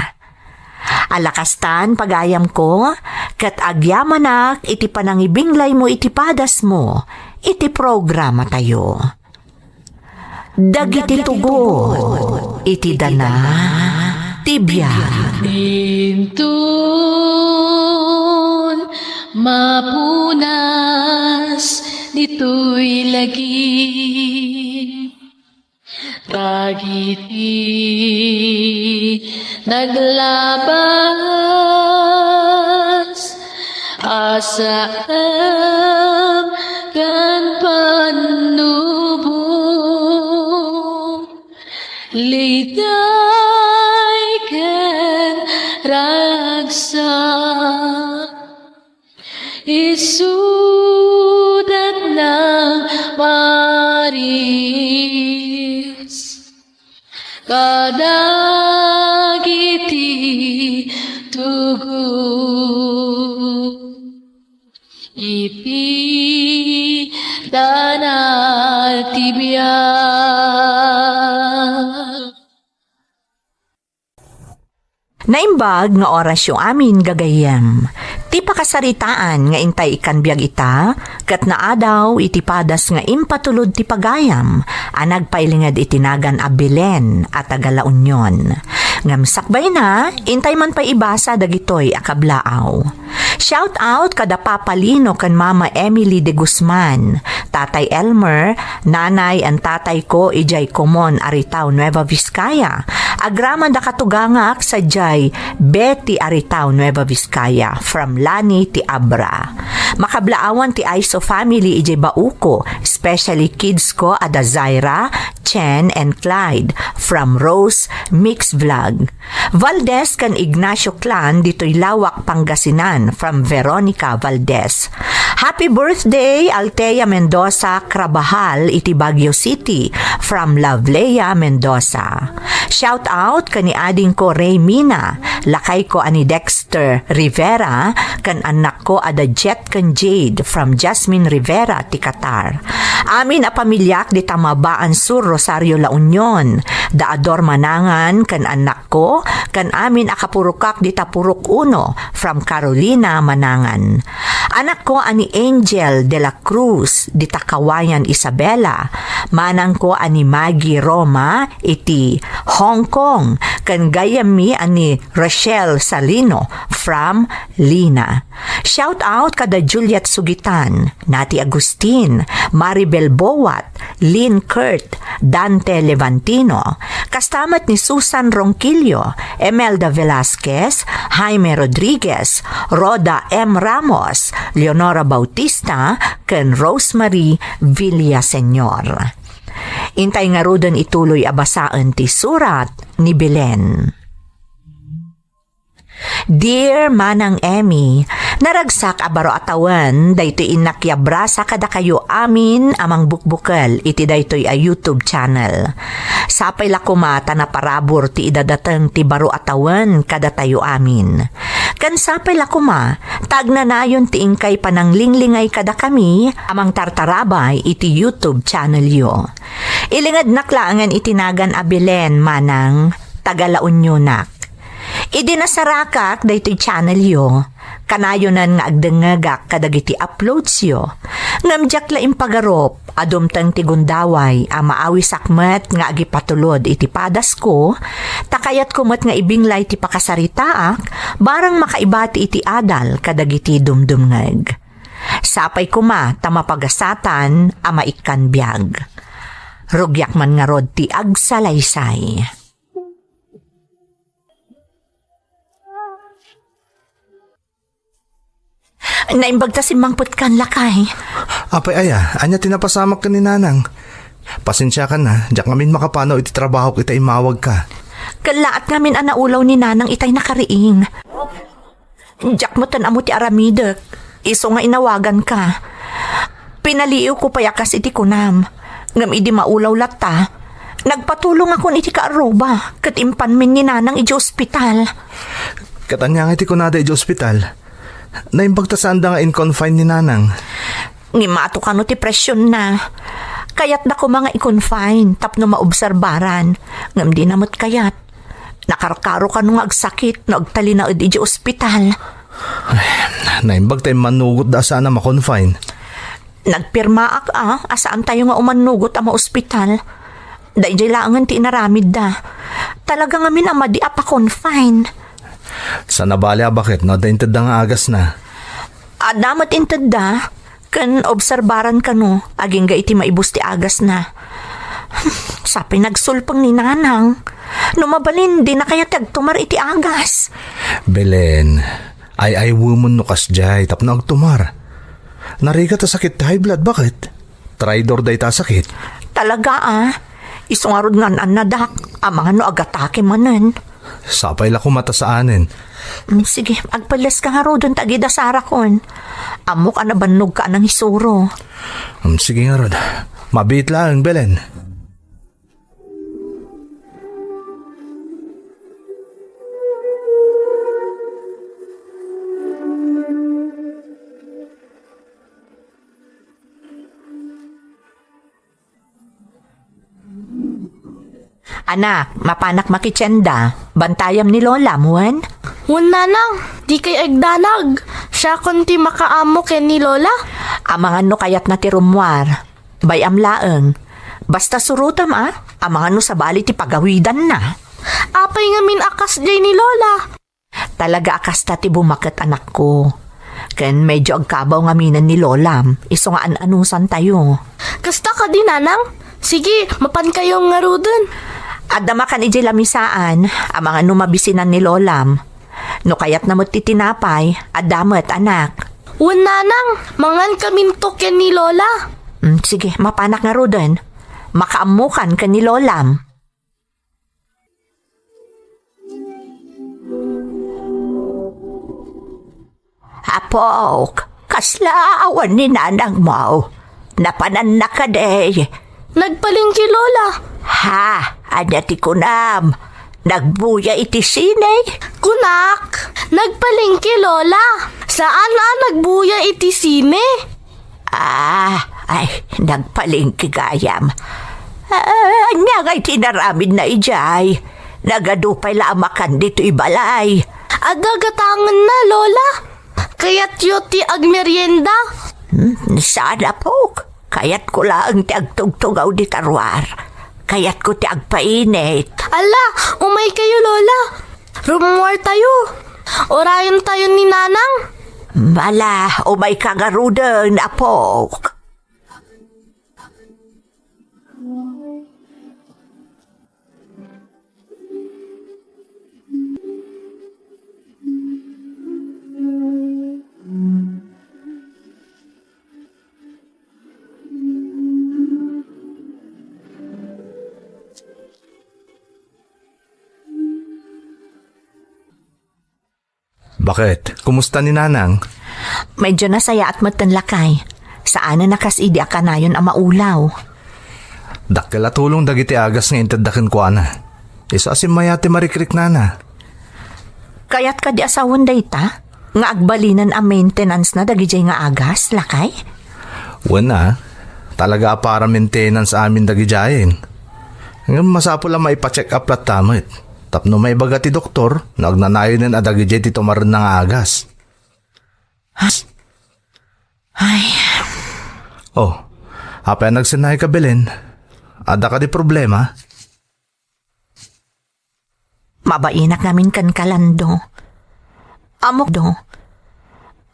Ala kastan, pagayamko, ket agyamanak iti panangibinglaymo iti padasmo iti programatayo. Dagiti tugot iti dana ti biag. Inton mapunas ditoy lagip, dagiti naglabas a saem ken pannubo, liday ken ragsak. Isudatna maris kadagiti tugot iti dana ti biag. Naimbag nga orasyo amin, gagayyem. Ti pakasaritaan nga intay ikkan biag ita, ket naadaw iti padas nga impatulod ti pagayam a nagpailinged iti nagan a Belen a taga La Union. Ngem sakbayna, intay man pay ibasa dagitoy a kablaaw. Shout out kada Papa Lino ken Mama Emily de Guzman, Tatay Elmer, Nanay and Tatay ko idiay Comon, Aritao, Nueva Vizcaya. Agraman da katugangak sadiay Betty, Aritao, Nueva Vizcaya, from Lani ti Abra. Makablaawan ti Aiso family idiay Bauco, especially kids ko a da Zaira, Chen, and Clyde, from Rose Mix Vlog. Valdez ken Ignacio clan ditoy Lawak, Pangasinan, from Veronica Valdez. Happy birthday, Althea Mendoza Crabajal iti Baguio City, from Loveleia Mendoza. Shout out ken ni adingko Ray Mina, lakayko a ni Dexter Rivera, ken annakko a da Jet ken Jade, from Jasmine Rivera ti Qatar. Amin a pamiliak dita Mabaan Sur, Rosario, La Union, da Ador Manangan ken annakko, ken amin a kapurokak dita Purok Uno, from Carolina Manangan. Anakko a ni Angel de la Cruz dita Cauayan, Isabela, manangko a ni Maggie Roma iti Hong Kong, ken gayyemmi a ni Rochelle Salino from Lina. Shout out kada Juliet Sugitan, Nati Agustin, Maribel Boat, Lynn Kurt, Dante Levantino, kasta met ni Susan Ronquillo, Emelda Velasquez, Jaime Rodriguez, Rhoda M Ramos, Leonora Bautista, ken Rosemary Villaseñor. Intay ngaruden ituloy a basaen ti surat ni Belen. Dear Manang Emmy, naragsak a baro a tawen daytoy innak ti abrasa kadakayo amin a mangbukbukel iti daytoy a YouTube channel. Sapay la koma ta naparabur ti idadateng ti baro a tawen kadatayo amin. Ken sapay la koma ta agnanayon ti inkay pananglinglingay kadakami a mangtartarabay iti YouTube channelyo. Ilingednak laengen iti nagan a Belen, Manang, taga La Unionak. Idi nasarakak daytoy channelyo, kanayonan nga agdengngegak kadagiti uploadsyo. Ngem diak la impagarup a dumteng ti gundaway a maawisak met nga agipatulod iti padasko, ta kayatko met nga ibinglay ti pakasaritaak barang makaibati iti adal kadagiti dumdumngeg. Sapay koma ta mapagasatan a maikkan biag. Rugiak man ngarud ti agsalaysay. Naimbag ta simmangpetkan, lakay. Apay aya, ania ti napasamak ken ni Nanang? Pasensiakan a, diak ngamin makapanaw iti trabahok ita immawagka. Kellaat ngamin a naulaw ni Nanang itay nakariing. Diak met ammo ti aramidek, isu nga inawaganka. Pinaliiwko pay a kas iti kunam, ngem idi maulaw latta, nagpatulongakon iti kaarruba ket impanmin ni Nanang idiay ospital. Ket ania nga iti kunada idiay ospital? Naimbag ta saanda nga in-confine ni Nanang. Ngem mato kano ti presionna. Kayatda koma nga i-confine tapno maobserbaran, ngem dina met kayat. Nakarkaro kano nga agsakit no agtalinaed idiay ospital. Naimbag ta immannugotda a saan a ma-confine. Nagpirmaak a, a saantayo nga umannugot a maospital. Daydiay laengen ti inaramidda. Talaga ngamin a madi a pa-confine. Saan a bale a baket no adda intedda nga agasna? Adda met intedda, ken obserbaran kano, agingga iti maibus ti agasna. Sapay nagsulpeng ni Nanang. No mabalin, dina kayat ti agtumar iti agas. Belen, ay-aywemon no kasdiay tapno agtumar. Narigat a sakit ti high blood, baket? Traidor dayta a sakit. Talaga a. Isu ngarud nga an-annadak, amangan no agatake manen. Sapay la koma ta saanen. Mm, sige, agpelles ka ngaruden ta agida sarakon. Ammok a nabannog ka a nangisuro. Mm, sige ngarud. Mabiit laeng, Belen. Anak, mapanak makitienda. Bantayam ni Lolam, wen? Wen, Nanang, dikay agdanag. Siakon ti makaammo ken ni Lola. Amangan no kayatna ti rummuar. Bay-am laeng. Basta surotem a, amangan no sabali ti pagawidanna. Apay ngamin a kasdiay ni Lola? Talaga a kasta ti bumaket, anakko. Ken medyo agkabaw ngaminen ni Lolam, isu nga an-anusantayo. Kasta kadi, Nanang? Sige, mapankayo ngaruden. Adda makan idiay lamisaan, amangan no mabisinan ni Lolam. No kayatna met ti tinapay, adda met, anak. Wen, Nanang, mangankaminto ken ni Lola. Mm, sige, mapanak ngaruden. Makaammokan ken ni Lolam. Apok, kasla awan ni nanangmo? Napananna kadi? Nagpalengke, Lola. Ha? Ania ti kunam? Nagbuya iti sine? Kunak, nagpalengke, Lola. Saan a nagbuya iti sine? Ah, ay, nagpalengke gayam. Ah, ania ngay ti inaramidna idiay? Nagadu pay la a makan ditoy balay. Agagatangenna, Lola. Kayatyo ti agmerienda? Hmm, saan, apok. Kayatko laeng ti agtugtugaw dita ruar. Kayatko ti agpainit. Ala, umay kayo, Lola. Rummuar tayo. Urayen tayo ni Nanang. Ala, umay ka ngaruden, apok. Baket, kumusta ni Nanang? Medyo nasayaat metten, lakay. Saanen a kas idi a kanayon a maulaw. Dakkel a tulong dagiti agas nga intedda kenkuana. Isu a simmayaat ti marikriknana. Kayat kadi a sawen dayta? Nga agbalinen a maintenance na dagidiay nga agas, lakay? Wen a, talaga a para maintenance amin dagidiayen. Ngem masapul a maipa-check up latta met. Tapno maibaga ti doktor no agnanayonen a dagidiay ti tumarenna nga agas. Ay. Oh, apay a nagsennaay ka, Belen? Adda kadi problema? Mabainak ngamin kenka, Lando. Ammok do.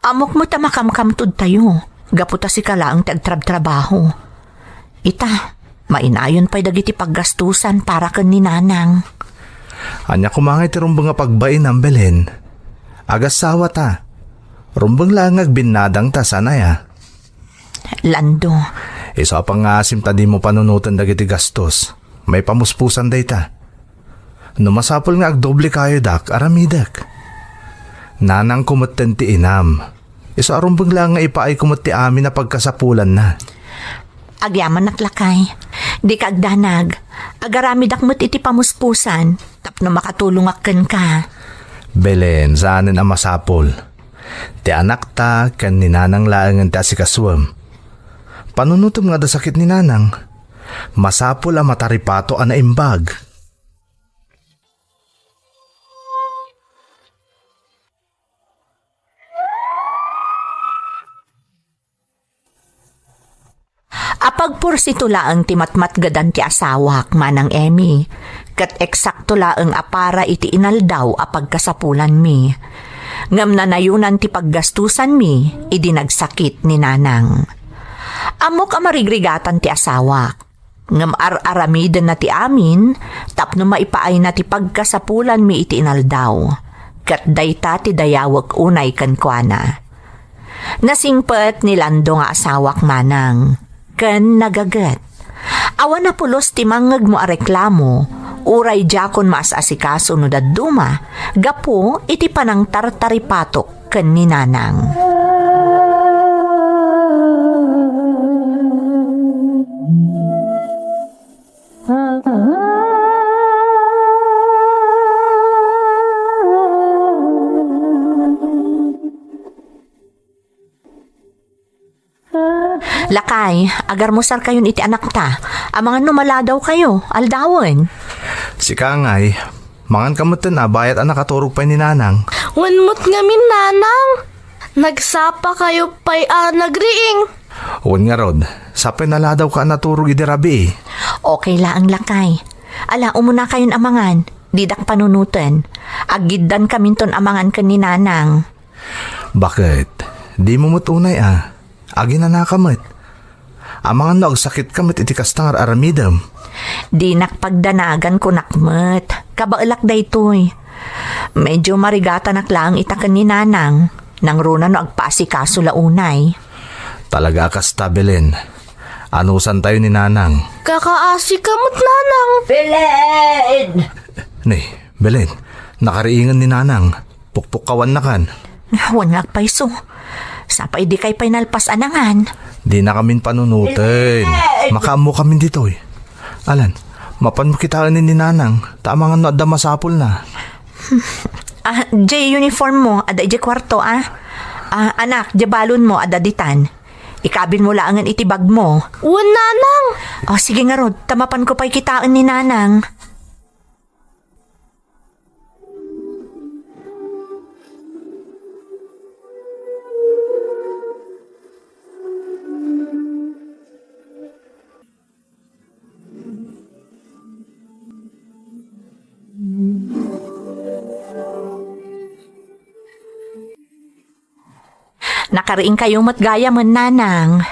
Ammok met a makamkamtod tayo, gapu ta sika laeng ti agtrabtrabaho. Ita, mainayon pay dagiti paggastusan para ken ni Nanang. Ania koma ngay ti rumbeng a pagbainam, Belen? Agassawa ta. Rumbeng laeng nga agbinnadang ta, saan aya? Lando. Isu a pangngaasim ta dimo panunoten dagiti gastos. Maipamuspusan dayta. No masapul nga agdoble kayo dak, aramidek. Nanangko metten ti inam. Isu a rumbeng laeng nga ipaayko met ti amin a pagkasapulanna. Agyamanak, lakay. Dika agdanag. Agaramidak met iti pamuspusan tapno makatulongak kenka. Belen, saanen a masapul. Ti anakta ken ni Nanang laengen ti asikasuem. Panunotem nga adda sakit ni Nanang. Masapul a mataripato a naimbag. Apagpursito laeng ti matmatgedan ti asawak, Manang Emmy, ket eksakto laeng a para iti inaldaw a pagkasapulanmi. Ngem nanayonan ti paggastusanmi idi nagsakit ni Nanang. Ammok a marigrigatan ti asawak, ngem ar-aramidenna ti amin tapno maipaayna ti pagkasapulanmi iti inaldaw, ket dayta ti dayawek unay kenkuana. Nasingpet ni Lando nga asawak, Manang, ken nagaget. Awan a pulos ti mangngegmo a reklamo, uray diakon maas-asikaso no dadduma, gapu iti panangtartaripatok ken ni Nanang. Lakay, agarmusarkayon iti anakta. Amangan no maladawkayo, aldawen. Sika ngay, manganka metten a bayat a nakaturog pay ni Nanang. Wen met ngamin, Nanang. Nagsapakayo pay a nagriing. Wen ngarud, sapay naladawka a naturog idi rabii. Okay laeng, lakay. Ala, umunakayon a mangan. Didak panunoten. Aggiddankaminton a mangan ken ni Nanang. Baket, dimo met unay a. Aginanaka met. Amangan no agsakitka met iti kasta nga ar-aramidem. Dinak pagdanagan, kunak met. Kabaelak daytoy. Medyo marigatanak laeng ita ken ni Nanang. Nangruna no agpaasikaso la unay. Talaga a kasta, Belen. Anusantayo ni Nanang. Kakaasika met, Nanang. Belen! Ni, Belen, nakariingen ni Nanang. Pukpukkawannakan. Wen nga agpayso. Sapay dikay pay nalpas a nangan. Dinakamin panunoten. Makaammokamin ditoy. Alan, mapanmo kitaen ni Nanang, ta amangan no adda masapulna. Ah, diay uniform mo, adda idiay kuarto, ah. Ah, anak, diay balon mo, adda ditan. Ikabin mo laengen iti bag mo. Wen, Nanang. Oh, sige ngarud, ta mapanko pay kitaen ni Nanang. Nakariingkayo met gayamen, Nanang.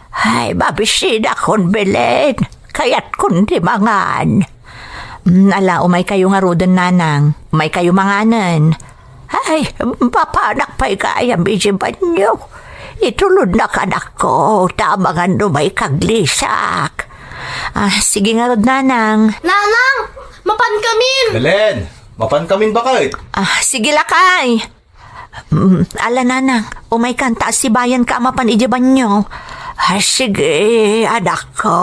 Ay, mabisinakon, Belen. Kayatkon ti mangan. Mm, ala, umaykayo ngaruden, Nanang. Umaykayo manganen. Ay, mapanak pay gayam iti banio. Itulodnak, anakko, ta amangan no maikag lisak. Ah, sige ngarud, Nanang. Nanang, mapankamin! Belen, mapankamin, baket? Ah, sige, lakay. Mm, ala, Nanang, umaykan ta asibayanka a mapan idiay banio. Ay, sige, anakko.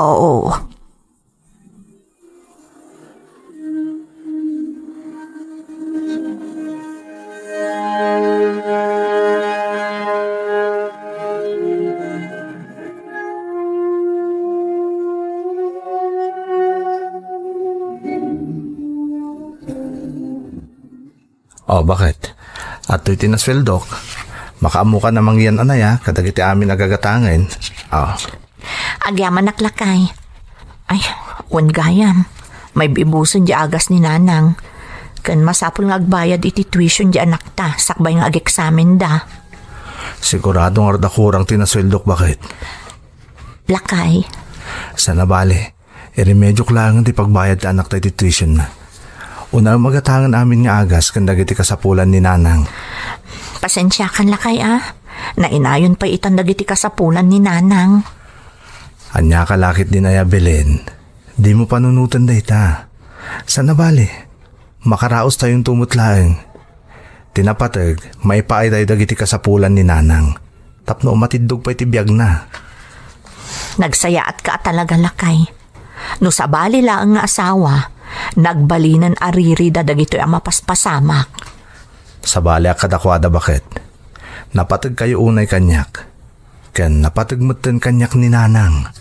Oh, baket? Adtoy ti nasueldok. Makaammokan a mangyan a naya kadagiti amin a gagatangen. Oh. Agyamanak, lakay. Ay, wen gayam. Maibibusen diay agas ni Nanang. Ken masapul nga agbayad iti tuition diay anakta sakbay nga ageksamenda. Sigurado ngarud a kurang ti nasueldok, baket? Lakay. Saan a bale. Iremediok laengen ti pagbayad ti anakta iti tuitionna. Unaem a gatangen amin nga agas ken dagiti kasapulan ni Nanang. Pasensiakan, lakay, a. Nainayon pay itan dagiti kasapulan ni Nanang. Ania ka la ketdin aya, Belen? Dimo panunoten dayta. Saan a bale. Makaraostayonto met laeng. Ti napateg, maipaaytayo dagiti kasapulan ni Nanang tapno umatiddog pay ti biagna. Nagsayaatka a talaga, lakay. No sabali laeng nga asawa, nagbalinen a ririda dagitoy a mapaspasamak. Sabaliak kadakuada, baket. Napategkayo unay kaniak, ken napateg metten kaniak ni Nanang.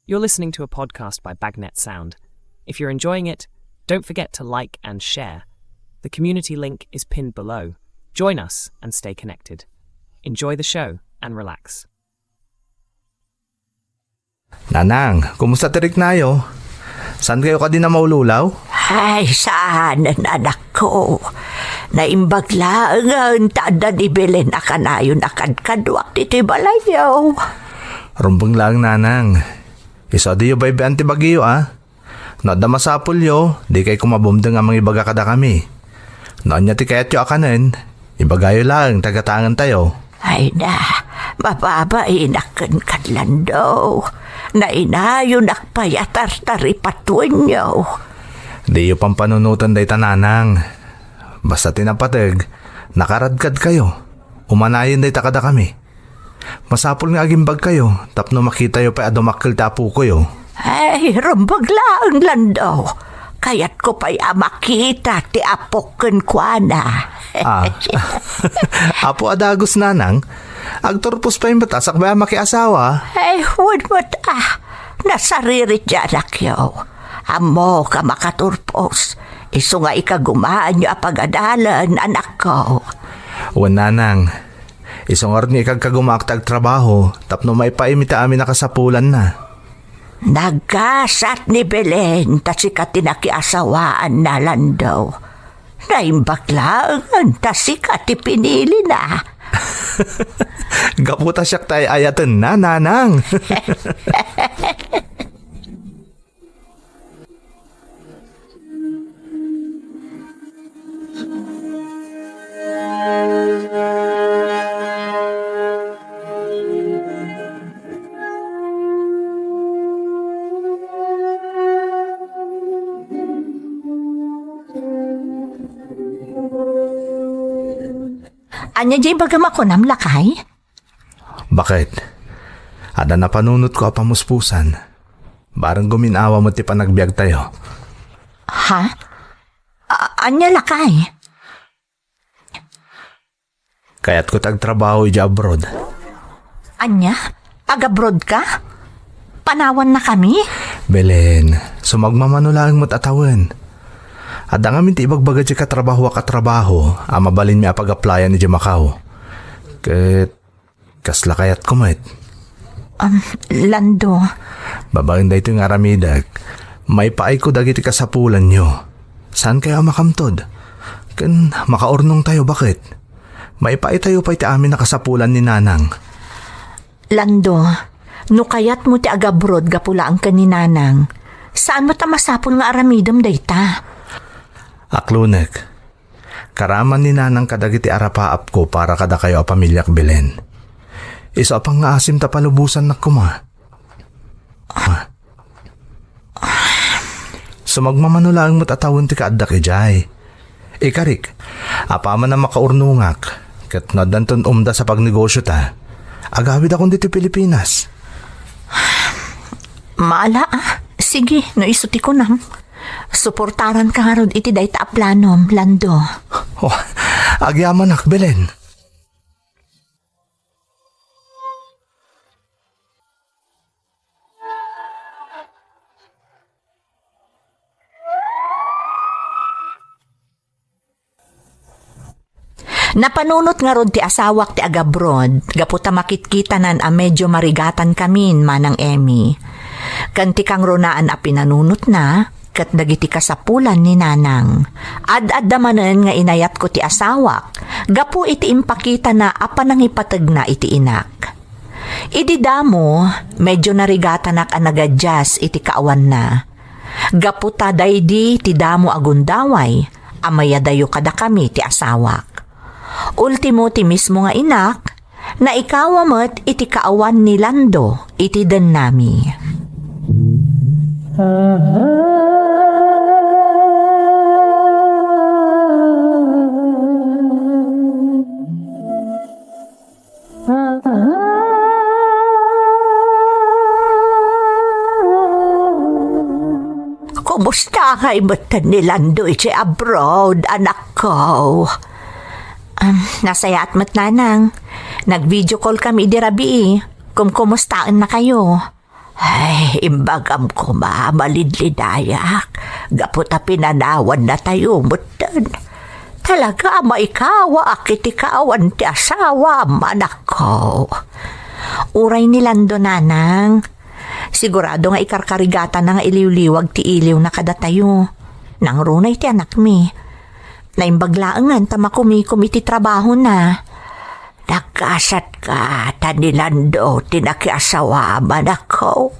You're listening to a podcast by Bagnet Sound. If you're enjoying it, don't forget to like and share. The community link is pinned below. Join us and stay connected. Enjoy the show and relax. Nanang, kumusta ti riknayo? Saan kayo kadi na maululaw? Ay, saan, anak ko. Naimbag laengen ta adda ni Belen a kanayon a kadkaduak ditoy balayyo. Rumbeng laeng, nanang. Isu a diyo baybay-an ti bagiyo, a? No adda masapulyo, dikay koma bumdeng a mangibaga kadakami. No ania ti kayatyo a kanen, ibagayo laeng ta gatangentayo. Ay na, mababainak kenka, Lando. Nainayonak pay a tartaripatuenyo. Diyo pampanunoten dayta, nanang. Basta ti napateg, nakaradkadkayo. Umanayen dayta kadakami. Masapul nga agimbagkayo tapno makitayo pay a dumakkel ti apokoyo. Ay, rumbeng laeng, Lando. Kayatko pay a makita ti apok kenkuana. Ah. Apo a dagus, nanang, agturpos pay met a sakbay a makiasawa. Ay, wen met a. Nasaririt ti anakyo. Ammok a makaturpos. Isu nga ikagumaanyo a pagadalan, anakko. Wen, nanang. Isu ngarud nga ikagkagumaak ti agtrabaho tapno maipaaymi ti amin a kasapulanna. Nagasat ni Belen ta sika ti nakiasawaanna, Lando. Naimbag laengen ta sika ti pinilina. Gapu ta siak ti ay-ayatenna, nanang. Ania diay ibagam a kunam, lakay? Baket, adda napanunotko a pamuspusan. Bareng gumin-awa met ti panagbiagtayo. Ha? A-, ania, lakay? Kayatko ti agtrabaho idiay abroad. Ania? Agabroad ka? Panawannakami? Belen, sumagmamano laeng met a tawen. Adda ngamin ti ibagbaga ti katrabahoak a trabaho a mabalinmi a pag-applyan idiay Macau. Ket kasla kayatko met. Um, Lando. Babaen daytoy nga aramidek, maipaayko dagiti kasapulanyo. Saankayo a makamtod? Ken makaurnongtayo, baket? Maipaaytayo pay ti amin a kasapulan ni Nanang. Lando, no kayatmo ti agabroad gapu laeng ken ni Nanang, saan met a masapul nga aramidem dayta. Aklonek, karaman ni Nanang kadagiti arapaapko para kadakayo a pamiliak, Belen. Isu a pangngaasim ta palubosannak koma. Sumagmamano laeng met a tawen ti kaaddak idiay. Ikarik, apaman a makaurnongak, ket no addanton umdas a pagnegosiota, agawidakon ditoy Pilipinas. Maala, a. Sige, no isu ti kunam. Suportaranka ngarud iti dayta a planom, Lando. Oh, agyamanak, Belen. Napanunot ngarud ti asawak ti agabroad gapu ta makitkitanan a medio marigatan kamin, Manang Emmy. Ken ti kangrunaan a pinanunotna, ket dagiti kasapulan ni Nanang. Ad-adda manen nga inayatko ti asawak gapu iti impakitana a panangipategna iti inak. Idi damo, medio narigatanak a nagadias iti kaawanna. Gapu ta daydi ti damo a gundaway a mayadayo kadakami ti asawak. Ultimo ti mismo nga inak, naikawa met iti kaawan ni Lando iti dennami. Kumusta ngay metten ni Lando iti abroad, anakko? Um, nasayaat met, Nanang. Nag-video call kami idi rabii. Kumkumustaennakayo. Ay, imbagam koma a malidlidayak gapu ta pinanawannatayo metten. Talaga a maikawaak iti kaawan ti asawam, anakko. Uray ni Lando, nanang. Sigurado nga ikarkarigatana nga iliwliwag ti iliwna kadatayo. Nangruna iti anakmi. Naimbag laengen ta makumikom iti trabahona. Nagkasatka ta ni Lando ti nakiasawam, anakko.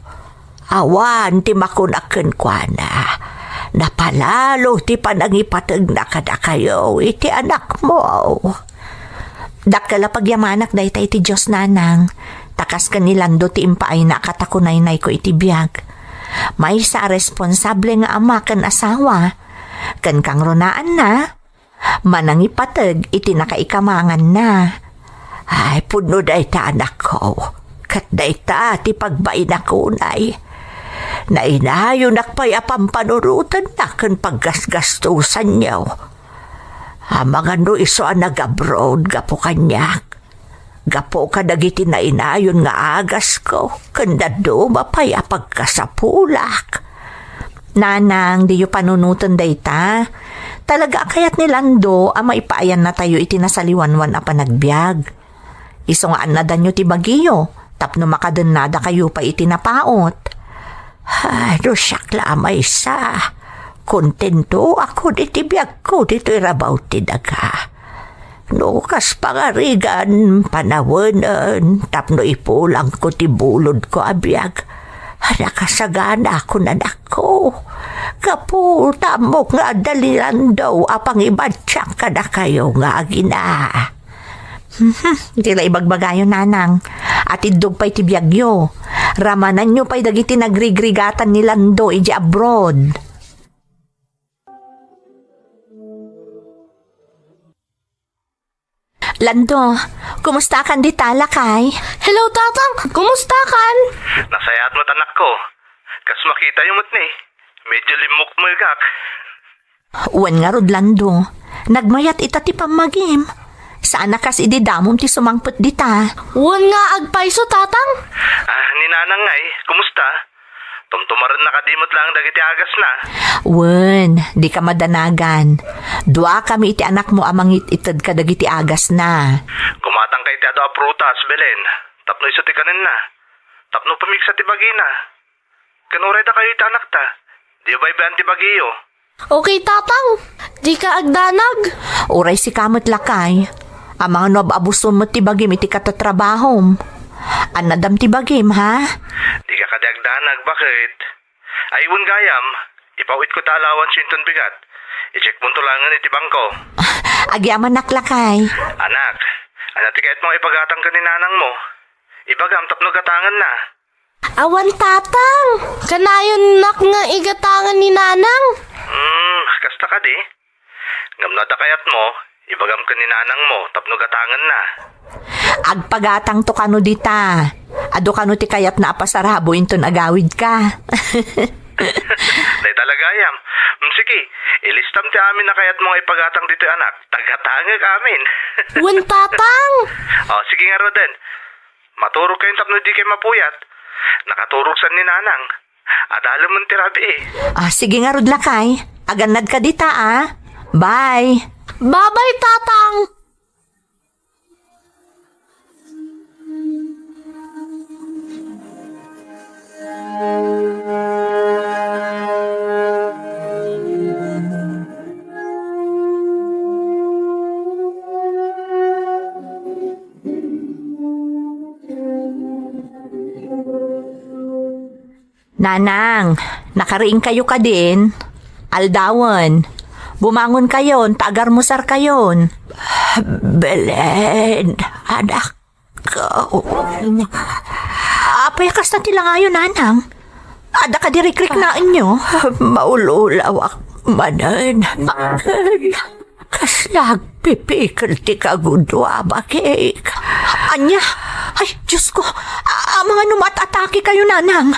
Awan ti makunak kenkuana. Napalalo ti panangipategna kadakayo iti anakmo. Dakkel a pagyamanak dayta iti Dios, nanang, ta kas ken ni Lando ti impaayna a katakunaynayko iti biag. Maysa a responsable nga ama ken asawa, ken kangrunaanna, manangipateg iti nakaikamanganna. Ay, pudno dayta, anakko. Ket dayta ti pagbainakonay. Nainayonak pay a pampanunotenna ken paggasgastosanyo. Amangan no isu a nag-abroad gapu kaniak. Gapu kadagiti nainayon nga agasko, ken dadduma pay a pagkasapulak. Nanang, diyo panunoten dayta. Talaga a kayat ni Lando a maipaayannatayo iti nasaliwanwan a panagbiag. Isu nga annadanyo ti bagiyo, tapno makadennadakayo pay iti napaut. Ay, no siak la a maysa, kontentoakon iti biagko ditoy rabaw ti daga. No kas pangarigan, panawenen, tapno ipulangko ti bulodko a biag, a nakasaganakon, anakko. Gapu ta ammok nga adda ni Lando a pangibatiak kadakayo nga agina. Mhm, iti la ibagbagayo, nanang. Atiddog pay ti biagyo. Ramananyo pay dagiti nagrigrigatan ni Lando idiay abroad. Lando, kumustakan dita, lakay? Hello, Tatang! Kumustakan? Nasayaat met, anakko. Kas makitayo met ni, medyo limmukmegak. Wen ngarud, Lando, nagmayat ita ti pammagim. Saan a kas idi damom ti sumangpet dita. Wen nga agpayso, Tatang? Ah, ni Nanang ngay, kumusta? Tumtumarenna kadi met laeng dagiti agasna? Wen, dika madanagan. Duakami iti anakmo a mangit-ited kadagiti agasna. Kumatangka iti adu a prutas, Belen, tapno isu ti kanenna. Tapno pumigsa ti bagina. Ken uray dakayo iti anakta, diyo baybay-an ti bagiyo. Okay, Tatang. Dika agdanag. Uray sika met, lakay. Amangan no ab-abusom met ti bagim iti katatrabahom. Annadam ti bagim, ha? Dika kadi agdanag, baket? Ay, wen gayam, ipawitko ta allowance inton bigat. I-checkmonto laengen iti bangko. Agyamanak, lakay. Anak, ania ti kayatmo nga ipagatang ken ni nanangmo? Ibagam tapno gatangenna. Awan, Tatang. Kanayonnak nga igatangan ni Nanang. Hmm, kasta kadi? Ngem no adda kayatmo, ibagam ken ni nanangmo tapno gatangenna. Agpagatangto kano dita. Adu kano ti kayatna a pasarabo inton agawidka. Dayta la gayam. Hmm, sige, ilistam ti amin a kayatmo nga ipagatang ditoy, anak. Ta gatangek amin. Wen, Tatang. O, sige ngaruden. Maturogkayon tapno dikay mapuyat. Nakaturog san ni Nanang. Adalemen ti rabii. Ah, sige ngarud, lakay. Agannadka dita, ah. Bye. Bye-bye, Tatang. Nanang, nakariingkayo kadin? Aldawen. Bumangonkayon, ta agarmusarkayon. Belen, anak ko. Apay a kasta ti langayo, Nanang? Adda kadi rikriknaenyo? Maululawak manen. Kasla agpipikil ti kagudua, bakit? Ania? Ay, Diyos ko! A-, amangan no maat-atakekayo, Nanang.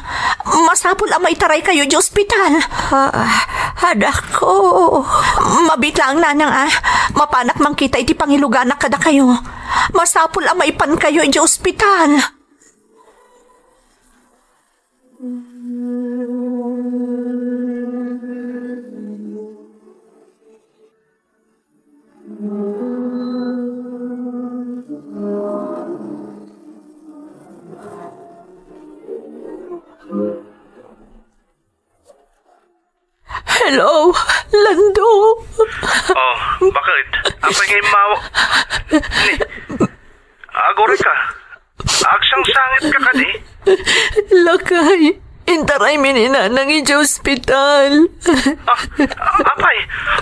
Masapul a maitaraykayo iti ospital. Ah, anak ko. Mabiit laeng, Nanang, ah. Mapanak mangkita iti pangiluganak kadakayo. Masapul a maipankayo iti ospital. Apay nga immawa? Ni, aguray ka. Agsangsangitka kadi? Lakay, intaraymi ni Nanang idiay ospital. Ah, apay,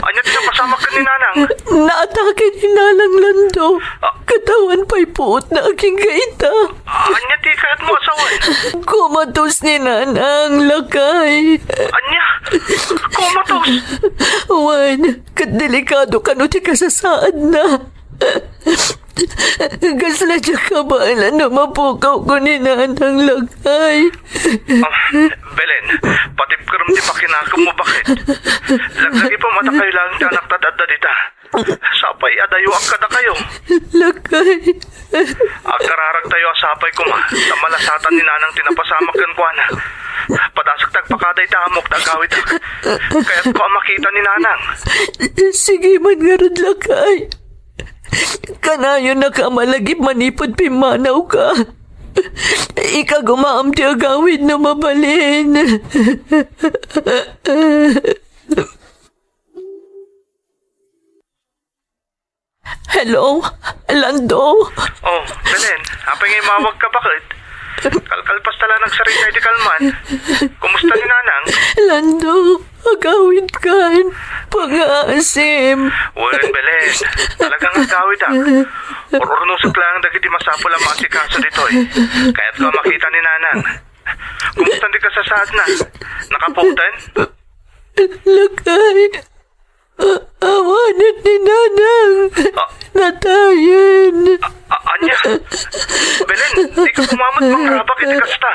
ania ti napasamak ken ni Nanang? Naatake ni Nanang Lando. Ah. Ket awan pay puotna agingga ita. Ania ti kayatmo a sawen? Komatos ni Nanang, lakay. Ania? Komatos? Wen, ket delikado kano ti kasasaadna. Kasla diak kabaelan no mapukawko ni Nanang, lakay. Ah, Belen, patibkerem ti pakinakemmo, baket. Laglagipem a dakayo laeng ti anakta ti adda dita. Sapay a dayoak kadakayo. Lakay. Agkararagtayo a sapay koma ta malasatan ni Nanang ti napasamak kenkuana. Padasek ti agpakada iti amok ta agawidak. Kayatko a makita ni Nanang. Sige man ngarud, lakay. Kanayonnaka a malagip manipud pimmanawka. Ikagumaam ti agawid no mabalin. Hello, Lando? Oh, Belen, apay nga imawagka, baket? Kalkalpas ta la nagsarita iti kalman. Kumusta ni Nanang? Lando, agawidkan. Pangaasim. Wen, Belen, talaga nga agawidak. Ur-urnosek laeng dagiti masapul a maasikaso ditoy. Kayatko a makita ni Nanang. Kumusta ti kasasaadna? Nakapuoten? Lakay. A-, awanen ni Nanang. Ah. Natayen. A-, ania? Belen, dika koma met mangrabak iti kasta.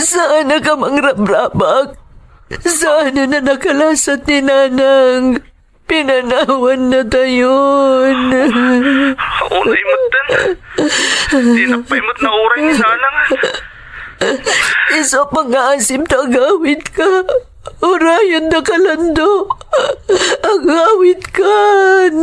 Saanka a mangrabrabak. Saanen a nakalasat ni Nanang. Pinanawanna dayon. Unay metten. Dinak pay met nauray ni Nanang. Isu a pangaasim ta agawidka. Urayendaka, Lando. Agawidkan.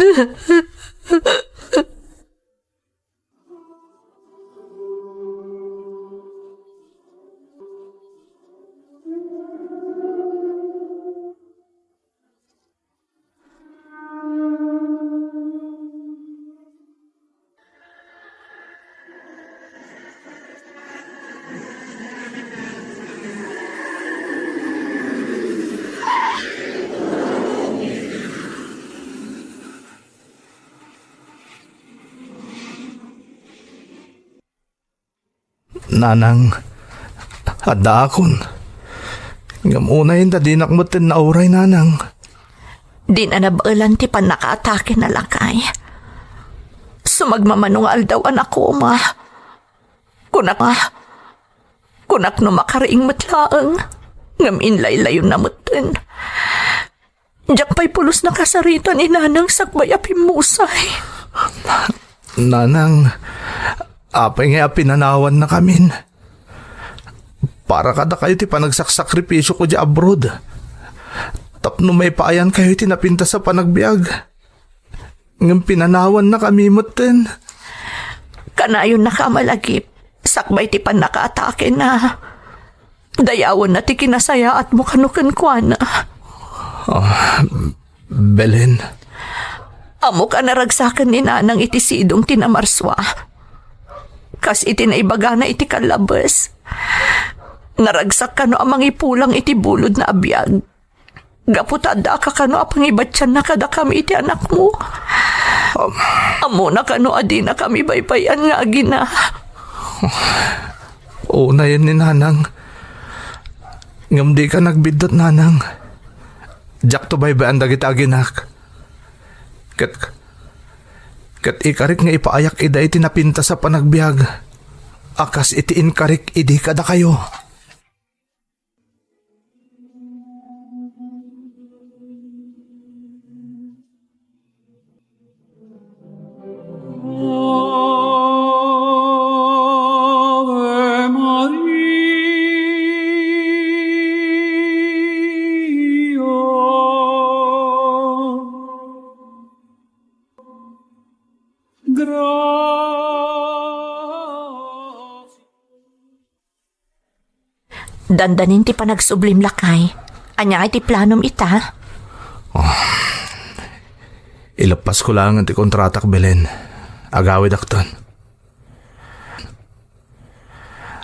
Nanang, addaakon. Ngem unay ta dinak metten nauray, Nanang. Dina nabaelan ti pannakaatake na, lakay. Sumagmamano nga aldaw a nakoma. Kunak, kunak no makariing met laeng, ngem inlaylayonna metten. Diak pay pulos nakasarita ni Nanang sakbay a pimmusay. Nanang, apay ngay a pinanawannakamin? Para kadakayo ti panagsaksakripisio ko di abroad. Tapno maipaayankayo iti napintas a panagbiag. Ngem pinanawannakami metten. Kanayonnaka a malagip, sakbay ti pannakaatake na. Dayawenna ti kinasayaatmo kano kenkuana. Ah, Belen. Ammok a naragsaken ni Nanang iti sidong ti namarsua. Kas iti naibagana iti kallabes, naragsak kano a mangipulang iti bulodna a biag. Gapu ta addaak kano a pangibatianna kadakami iti anakmo. Am- Ammona kano a dinakami baybay-an nga agina. Unayen ni Nanang. Ngem dika nagbiddut, Nanang. Diakto baybay-an dagiti aginak. Ket, ket ikarik nga ipaayak ida iti napintas a panagbiag a kas iti inkarik idi kadakayo. Dandanin ti panagsublim, lakay. Ania ngay ti planom ita? Ah, Ileppasko laeng ti kontratak, Belen. Agawidakton.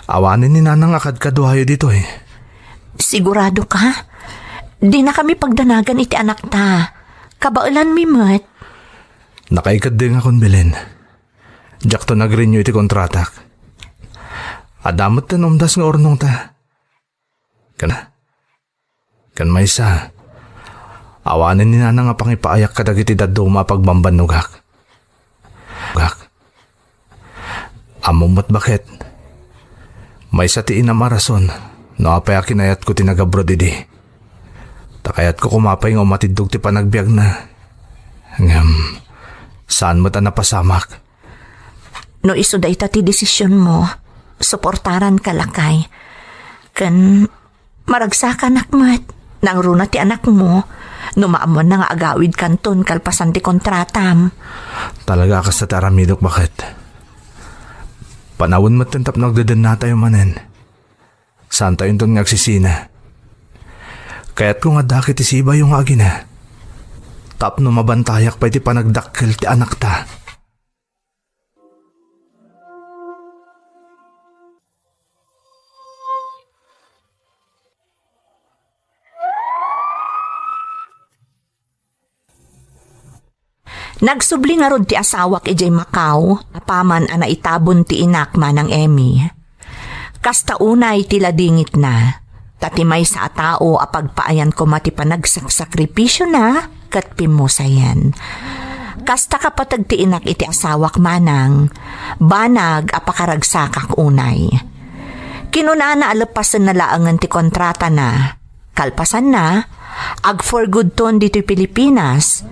Awanen ni Nanang a kadkaduayo ditoy. Sigurado ka? Dina kami pagdanagan iti anakta. Kabaelanmi met. Nakaikeddengakon, Belen. Diakto nagrenew iti kontratak. Adda met ti naumdas nga urnongta. Ken, ken maysa, awanen ni Nanang a pangipaayak kadagiti dadduma a pagbambannogak. Gak. Ammom met baket. Maysa ti inam a rason no apay a kinayatko ti nagabroad idi. Ta kayatko koma pay nga umatiddog ti panagbiagna. Ngem, saan met a napasamak. No isu dayta ti desisionmo, suportaranka, lakay. Ken maragsakanak met, nangruna ti anakmo, no maammoanna nga agawidkanton kalpasan ti kontratam. Talaga a kasta ti aramidek, baket. Panawen metten tapno agdedennatayo manen. Saantayonton nga agsisina. Kayatko nga addaka iti sibayo nga agina. Tapno mabantayak pay ti panagdakkel ti anakta. Nagsubli ngarud ti asawak idiay Macau, apaman a naitabon ti inak, Manang Emmy. Kasta unay ti ladingitna, ta ti maysa a tao a pagpaayan koma ti panagsaksakripisyona ket pimmusayen. Kasta kapateg ti inak iti asawak, Manang, banag a pakaragsakak unay. Kinunana a leppasenna laengen ti kontratana. Kalpasanna, ag-for-goodton ditoy Pilipinas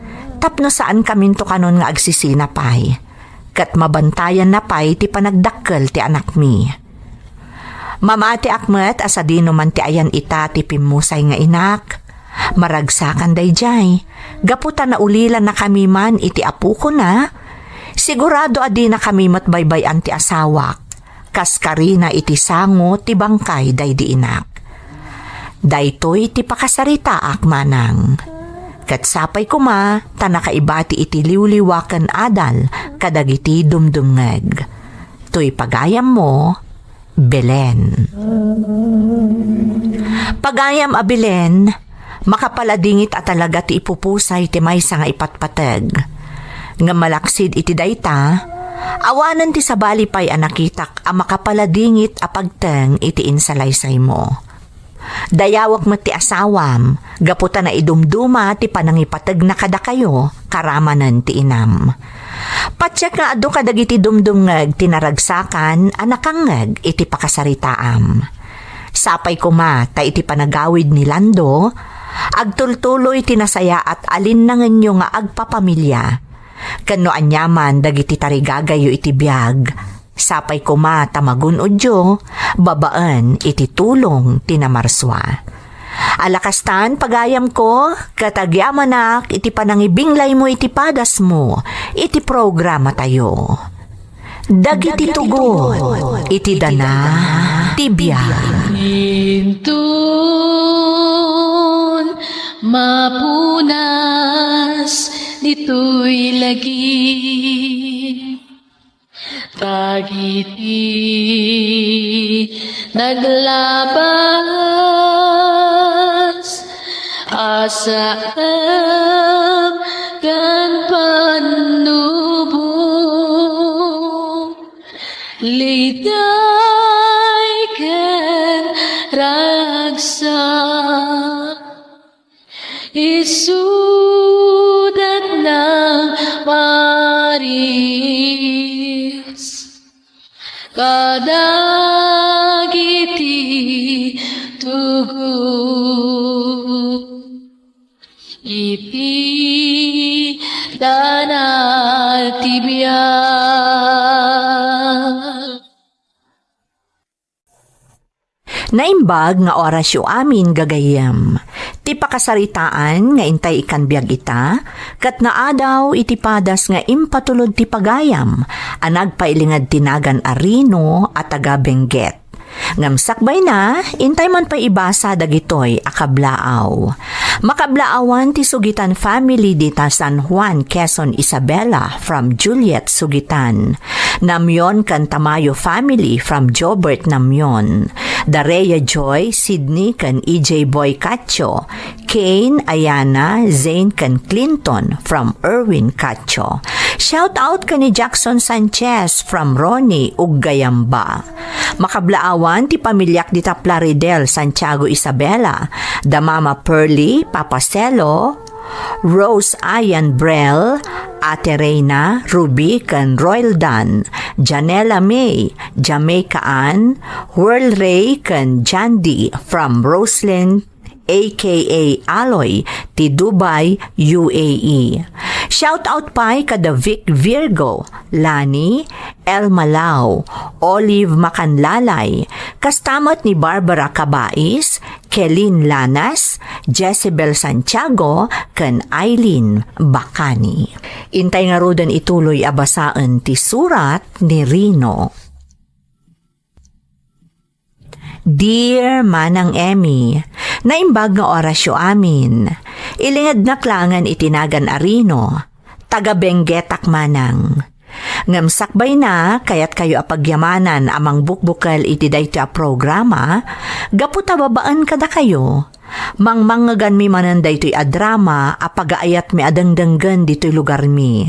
tapno saankaminto kanon nga agsisina pay, ket mabantayanna pay ti panagdakkel ti anakmi. Mamatiak met a sadino man ti ayan ita ti pimmusay nga inak. Maragsakan daydiay, gapu ta naulilannakami man iti apokona, sigurado a dinakami met baybay-an ti asawak. Kas karina iti sango ti bangkay daydi inak. Daytoy ti pakasaritaak, Manang. Ket sapay koma ta nakaibati iti liwliwa ken adal kadagiti dumdumngeg. Toy pagayammo, Belen. Pagayam a Belen, makapaladingit a talaga ti ipupusay ti maysa nga ipatpateg. Ngem malaksid iti dayta, awanen ti sabali pay a nakitak a makapaladingit a pagteng iti insalaysaymo. Dayawek met ti asawam, gapu ta naidumduma ti panangipategna kadakayo, karamanen ti inam. Patiek nga adu kadagiti dumdumngeg ti naragsakan a nakangngeg iti pakasaritaam. Sapay koma ta iti panagawid ni Lando, agtultuloy ti nasayaat a linnangenyo nga agpapamilia. Ken no aniaman dagiti tarigagayyo iti biag, sapay koma ta magun-odyo babaen iti tulong ti namarsua. Ala kastan, pagayamko, ket agyamanak iti panangibinglaymo iti padasmo iti programatayo. Dagiti tugot iti dana ti biag. Inton mapunas ditoy lagi. Dagiti naglabas a saem ken pannubo, liday ken ragsak. Isudat nang paris kadagiti tugot iti dana ti biag. Naimbag nga orasyo amin, gagayyem. Ti pakasaritaan nga intay ikkan biag ita, ket naadaw iti padas nga impatulod ti pagayam a nagpailinged ti nagan a Rino a taga Benguet. Ngem sakbayna, intay man pay ibasa dagitoy a kablaaw. Makablaawan ti Sugitan family dita San Juan, Quezon, Isabela, from Juliet Sugitan. Namion ken Tamayo family from Jobert Namion. Daria Joy, Sydney ken E J Boy Cacho. Kane, Ayana, Zane ken Clinton from Erwin Cacho. Shout out ken ni Jackson Sanchez from Ronnie ug Gayamba. Makablaawan ti pamiliak dita Plaridel, Santiago, Isabela, da Mama Pearly, Papa Selo, Rose Ayan Brel, Ate Reina, Ruby ken Royal Dan, Janela May, Jamaica Ann, Whirl Ray ken Jandy from Roslyn, A K A Aloy, ti Dubai, U A E. Shout out pay kada Vic Virgo, Lani, Elma Lau, Olive Macanlalay, kasta met ni Barbara Cabais, Kelin Lanas, Jezebel Santiago, ken Aileen Bacani. Intay ngaruden ituloy a basaen ti surat ni Rino. Dear Manang Emmy, naimbag nga orasyo amin. Ilingednak laengen iti nagan a Rino. Taga Benguetak manang. Ngem sakbayna, kayatkayo a pagyamanan a mangbukbukel iti daytoy a programa, gapu ta babaen kadakayo. Mangmangngeganmi manen daytoy a drama a pagaayatmi a dengdenggen ditoy lugarmi.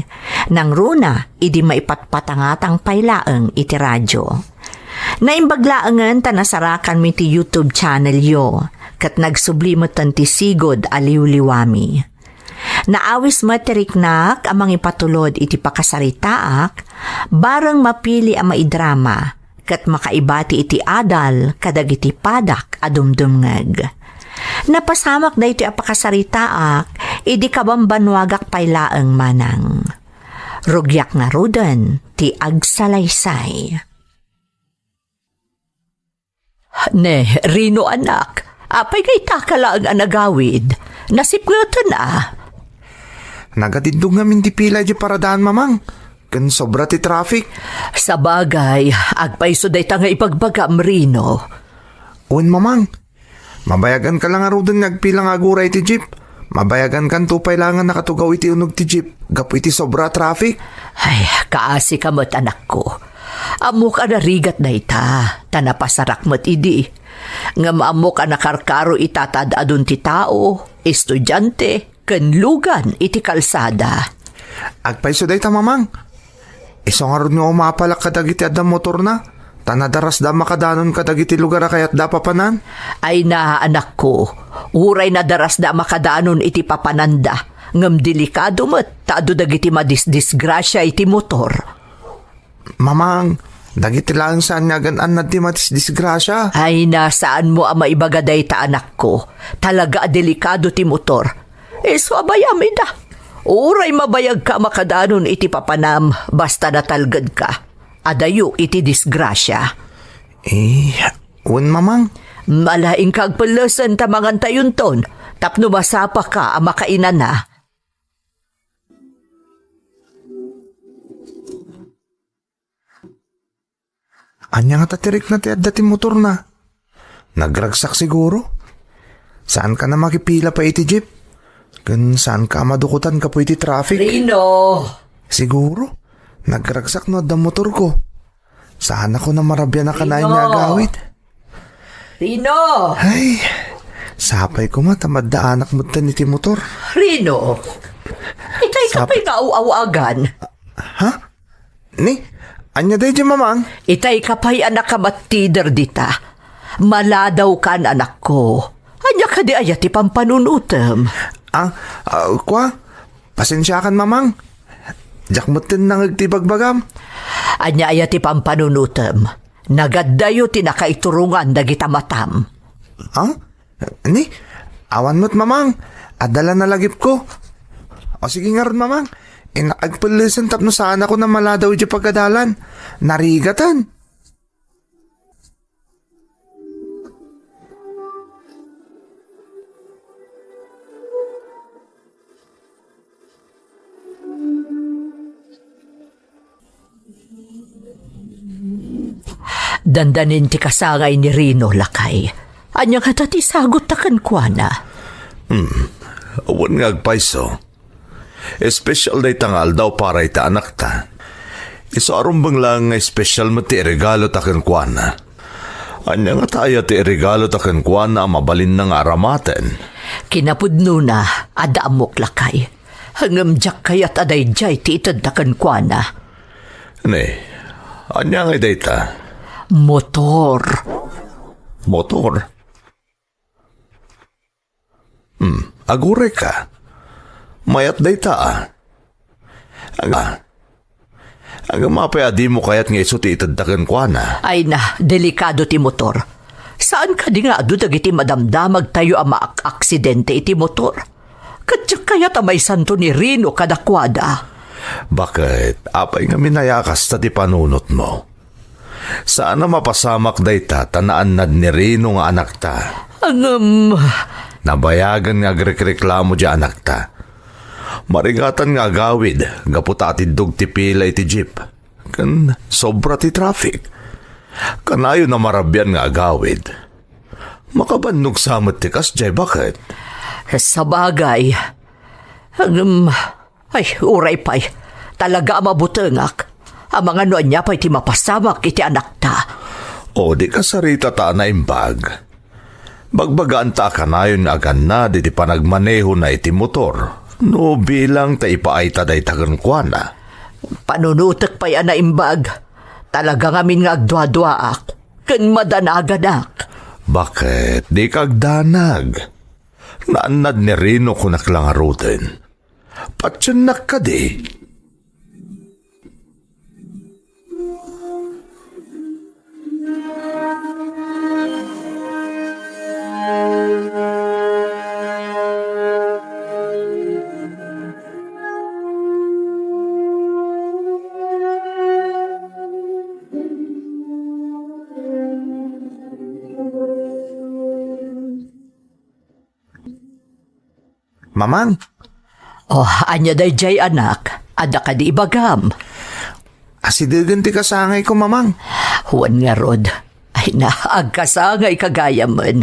Nangruna, idi maipatpatangatang pay laeng iti radio. Naimbag laengen ta nasarakanmi ti YouTube channelyo, ket nagsubli metten ti sigud a liwliwami. Naawis met ti riknak a mangipatulod iti pakasaritaak, bareng mapili a maidrama, ket makaibati iti adal kadagiti padak a dumdumngeg. Napasamak daytoy a pakasaritaak idi kabambannuagak pay laeng manang. Rugiak ngaruden ti agsalaysay. Ne, Rino anak, apay nga itaka laeng a nagawid? Nasipngeten a. Nagadiddog ngamin ti pila idiay paradaan, Mamang. Ken sobra ti traffic. Sabagay, agpayso dayta nga ibagbagam, Rino. Wen, Mamang. Mabayaganka la ngaruden nga agpila nga agura iti jeep. Mabayagankanto pay la nga nakatugaw iti uneg ti jeep gapu iti sobra a traffic. Ay, kaasika met, anakko. Ammok a narigat dayta, ta napasarak met idi. Ngem ammok a nakarkaro ita ta ad-adun ti tao, estudiante, ken lugan iti kalsada. Agpayso dayta, Mamang. Isu ngarud nga umapalak kadagiti adda motorna, ta nadarasda a makadanon kadagiti lugar a kayatda a papanan. Ay na, anakko, uray nadarasda a makadanon iti papananda, ngem delikado met ta adu dagiti madisdisgrasia iti motor. Mamang, dagiti laeng saan nga agan-annad ti madisdisgrasia. Ay na, saanmo a maibaga dayta, anakko. Talaga a delikado ti motor. Isu a bayam ida. Uray mabayagka a makadanon iti papanam, basta natalgedka. Adayo iti disgrasia. Eh, wen, Mamang. Ala, inka agpellesen ta mangantayonton, tapno masapaka a makainana. Ania ngata ti rikna ti adda ti motorna? Nagragsak siguro. Saankan a makipila pay iti jeep. Ken saanka a madukotan gapu iti traffic. Rino! Siguro. Nagragsak no adda motorko. Saanakon a marabian a kanayon nga agawid. Rino! Ay, sapay koma ta maddaanak metten iti motor. Rino! Itay ka Sap- pay nga aw-awagan. Ha? Ni, ania daydiay, Mamang? Itay ka pay a nakamattider dita. Maladawkan, anakko. Ania kadi aya ti pampanunotem? Ah, ah, kua? Pasensiakan, Mamang. Diak metten nangeg ti bagbagam. Ania aya ti pampanunotem? Nagaddayo ti nakaiturongan dagita matam. Ah? Ni? Awan met, Mamang. Adda la nalagipko. O sige ngarud, Mamang. Innak agpellesen tapno saanakon a maladaw idiay pagadalan. Narigatan. Dandanin ti kasangay ni Rino, lakay. Ania ngata ti sagotta kenkuana? Hmm, wen nga agpayso. Espesyal dayta nga aldaw para iti anakta. Isu a rumbeng laeng nga espesyal met ti iregalota kenkuana. Ania ngata aya ti iregalota kenkuana a mabalinna nga aramaten? Kinapudnona, adda ammok, lakay. Ngem diak kayat a daydiay ti itedta kenkuana. Ne, ania ngay dayta? Motor. Motor? Hmm, agurayka. Mayat dayta, a. Aga. Agama pay a dimo kayat nga isu ti itedda kenkuana. Ay na, delikado ti motor. Saan kadi nga adu dagiti madamdamagtayo a maak-aksidente iti motor? Ket diak kayat a maisanto ni Rino kadakuada. Baket, apay ngamin aya kasta ti panunotmo? Saan a mapasamak dayta ta naannad ni Rino nga anakta. Ngem, nabayagen nga agrekreklamo diay anakta. Marigatan nga agawid gapu ta atiddog ti pila iti jeep. Ken sobra ti traffic. Kanayon a marabian nga agawid. Makabannog sa met ti kasdiay, baket? Sabagay. Ngem, ay, uray pay. Talaga a mabutengak. Amangan no ania pay ti mapasamak iti anakta. O, di kasarita ta a naimbag. Bagbagaanta a kanayon nga agannad iti panagmanehona iti motor no bilang ta ipaayta dayta kenkuana. Panunotek pay a naimbag. Talaga ngamin nga agduaduaak ken madanaganak. Baket dika agdanag? Naannad ni Rino, kunak la ngaruden. Patiennak kadi? Mamang. Oh, ania daydiay, anak? Adda kadi ibagam? Asidegen ti kasangayko, Mamang. Wen ngarud. Ay na, agkasangayka gayamen.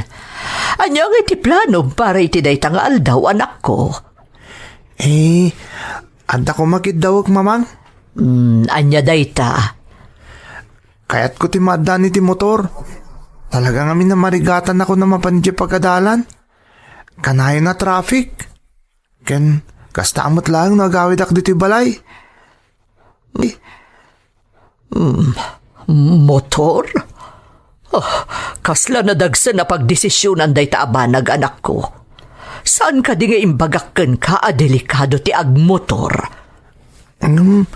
Ania ngay ti planom para iti dayta nga aldaw, anakko? Eh, adda koma kiddawek, Mamang. Hmm, ania dayta? Kayatko ti maaddaan iti motor. Talaga ngamin a marigatannakon a mapan idiay pagadalan. Kanayon a traffic. Ken kasta met laeng no agawidak ditoy balay. Hmm, motor? Ah, kasla nadagsen a pagdesisionan dayta a banag, anakko. Saan kadi nga imbagak kenka a delikado ti agmotor? Ngem,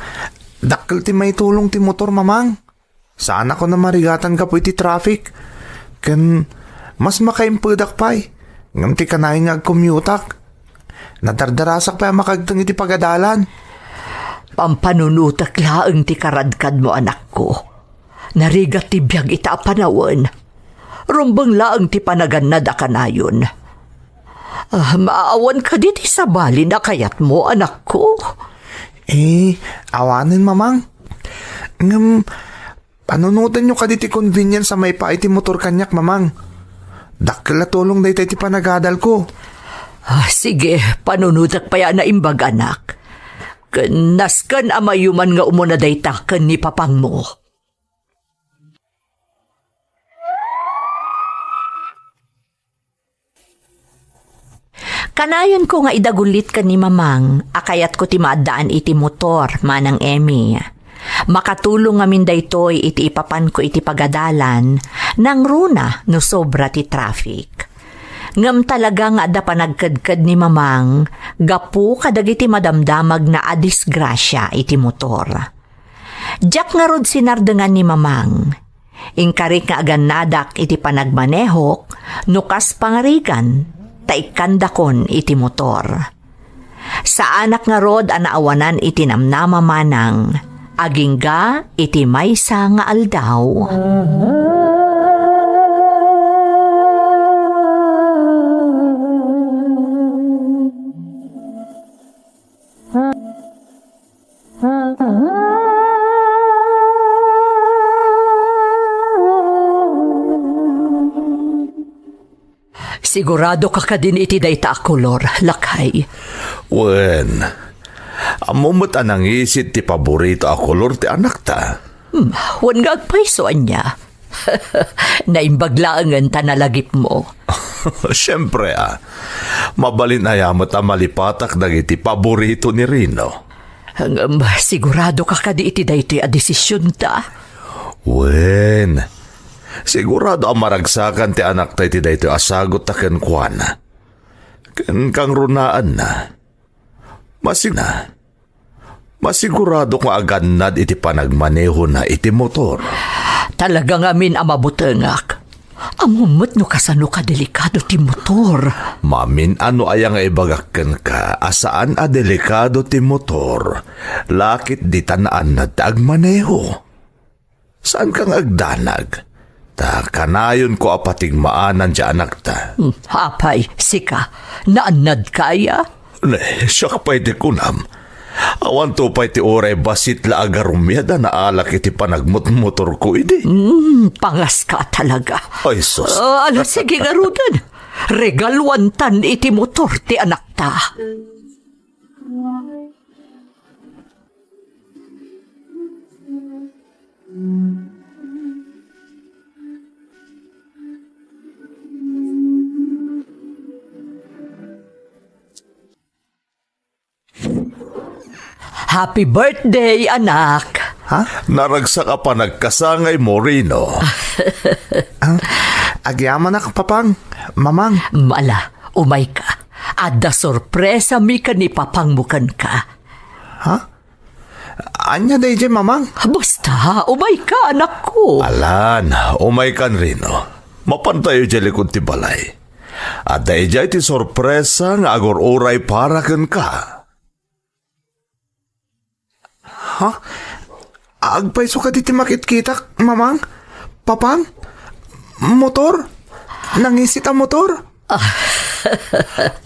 dakkel ti maitulong ti motor, Mamang. Saanakon a marigatan gapu iti traffic. Ken mas makaimpedak pay. Ngem ti kanayon nga agcommuteak, nadardarasak pay a makagteng iti pagadalan. Pampanunotek laeng ti karadkadmo, anakko. Narigat ti biag ita a panawen. Rumbeng laeng ti panagannad a kanayon. Ah, maawan kadi ti sabali a kayatmo, anakko? Eh, awanen, Mamang. Ngem, panunotenyo kadi ti convenience a maipaay ti motor kaniak, Mamang. Dakkel a tulong dayta iti panagadalko. Ah, sige, panunotek pay a naimbag, anak. Ken nasken a mayuman nga umuna dayta ken ni papangmo. Kanayonko nga idagullit ken ni Mamang a kayatko ti maaddaan iti motor, Manang Emmy. Makatulong ngamin daytoy iti ipapanko iti pagadalan, nangruna no sobra ti traffic. Ngem talaga nga adda panagkedked ni Mamang gapu kadagiti madamdamagna a disgrasia iti motor. Diak ngarud sinardengan ni Mamang. Inkarik nga agannadak iti panagmanehok no kas pangarigan ta ikkandakon iti motor. Saanak ngarud a naawanan iti namnama, Manang, agingga iti maysa nga aldaw. Sigurado ka kadin iti dayta a kolor, lakay? Wen, ammo met a nangisit ti paborito a kolor ti anakta. Hmm, wen nga agpayso ania? Naimbag laengen ta nalagipmo. Siempre, a. Mabalin aya met a malipatak dagiti paborito ni Rino? Ngem sigurado ka kadi iti daytoy a desisionta? Wen, sigurado a maragsakan ti anakta iti daytoy a sagotta kenkuana. Ken kangrunaanna, masina, masigurado nga agannad iti panagmanehona iti motor. Talaga ngamin a mabutengak. Ammom met no kasano ka delikado ti motor. Mamin-ano aya nga ibagak kenka a saan a delikado ti motor, lakit dita naannad ta agmaneho. Saan kang agdanag? Ta kanayonko a patigmaanan ti anakta. Hmm, apay, sika, naannad kaya? Ne, siak pay ti kunam. Awanto pay ti uray bassit la a garummiad a naalak iti panagmotmotorko idi. Hmm, pangaska talaga. Ay, sus. Ah, ala, sige, ngaruden. Regaluantan iti motor ti anakta. Happy birthday, anak! Ha? Naragsak a panagkasangaymo, Rino. Ah, agyamanak, Papang, Mamang. Ala, umayka. Adda sorpresami ken ni Papangmo kenka. Ha? Ania daydiay, Mamang? Basta, umayka, anakko. Alan, umaykan, Rino. Mapantayo idiay likod ti balay. Adda idiay ti sorpresa nga agur-uray para kenka. Ha? Agpayso kadi ti makitkitak, Mamang? Papang? Motor? Nangisit a motor?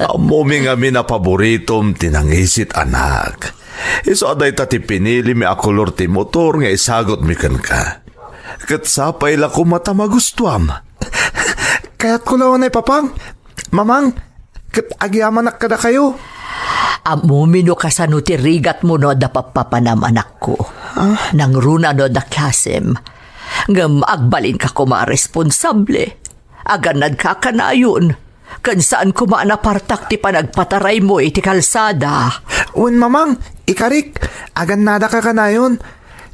Ammomi ngamin a paboritom ti nangisit, anak. Isu a dayta ti pinilimi a kolor ti motor nga isagutmi kenka. Ket sapay la koma ta magustuam. Kayatko la unay, Papang. Mamang, ket agyamanak kadakayo. Ammomi no kasano ti rigatmo no adda pappapanam, anakko. Ah? Nangruna no adda klasem. Ngem agbalinka koma a responsable. Agannadka kanayon. Ken saan koma a napartak ti panagpataraymo iti kalsada. Wen, Mamang, ikarik, agannadaka kanayon.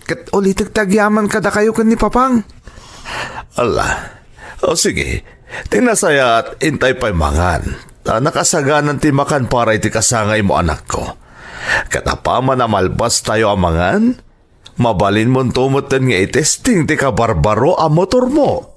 Ket ulitek ti agyaman kadakayo ken ni Papang. Ala, o sige, ti nasayaat, intay pay mangan. Ta nakasaganan ti makan para iti kasangaymo, anakko. Ket apaman a malpastayo a mangan, mabalinmonto metten nga itesting ti kabarbaro a motormo.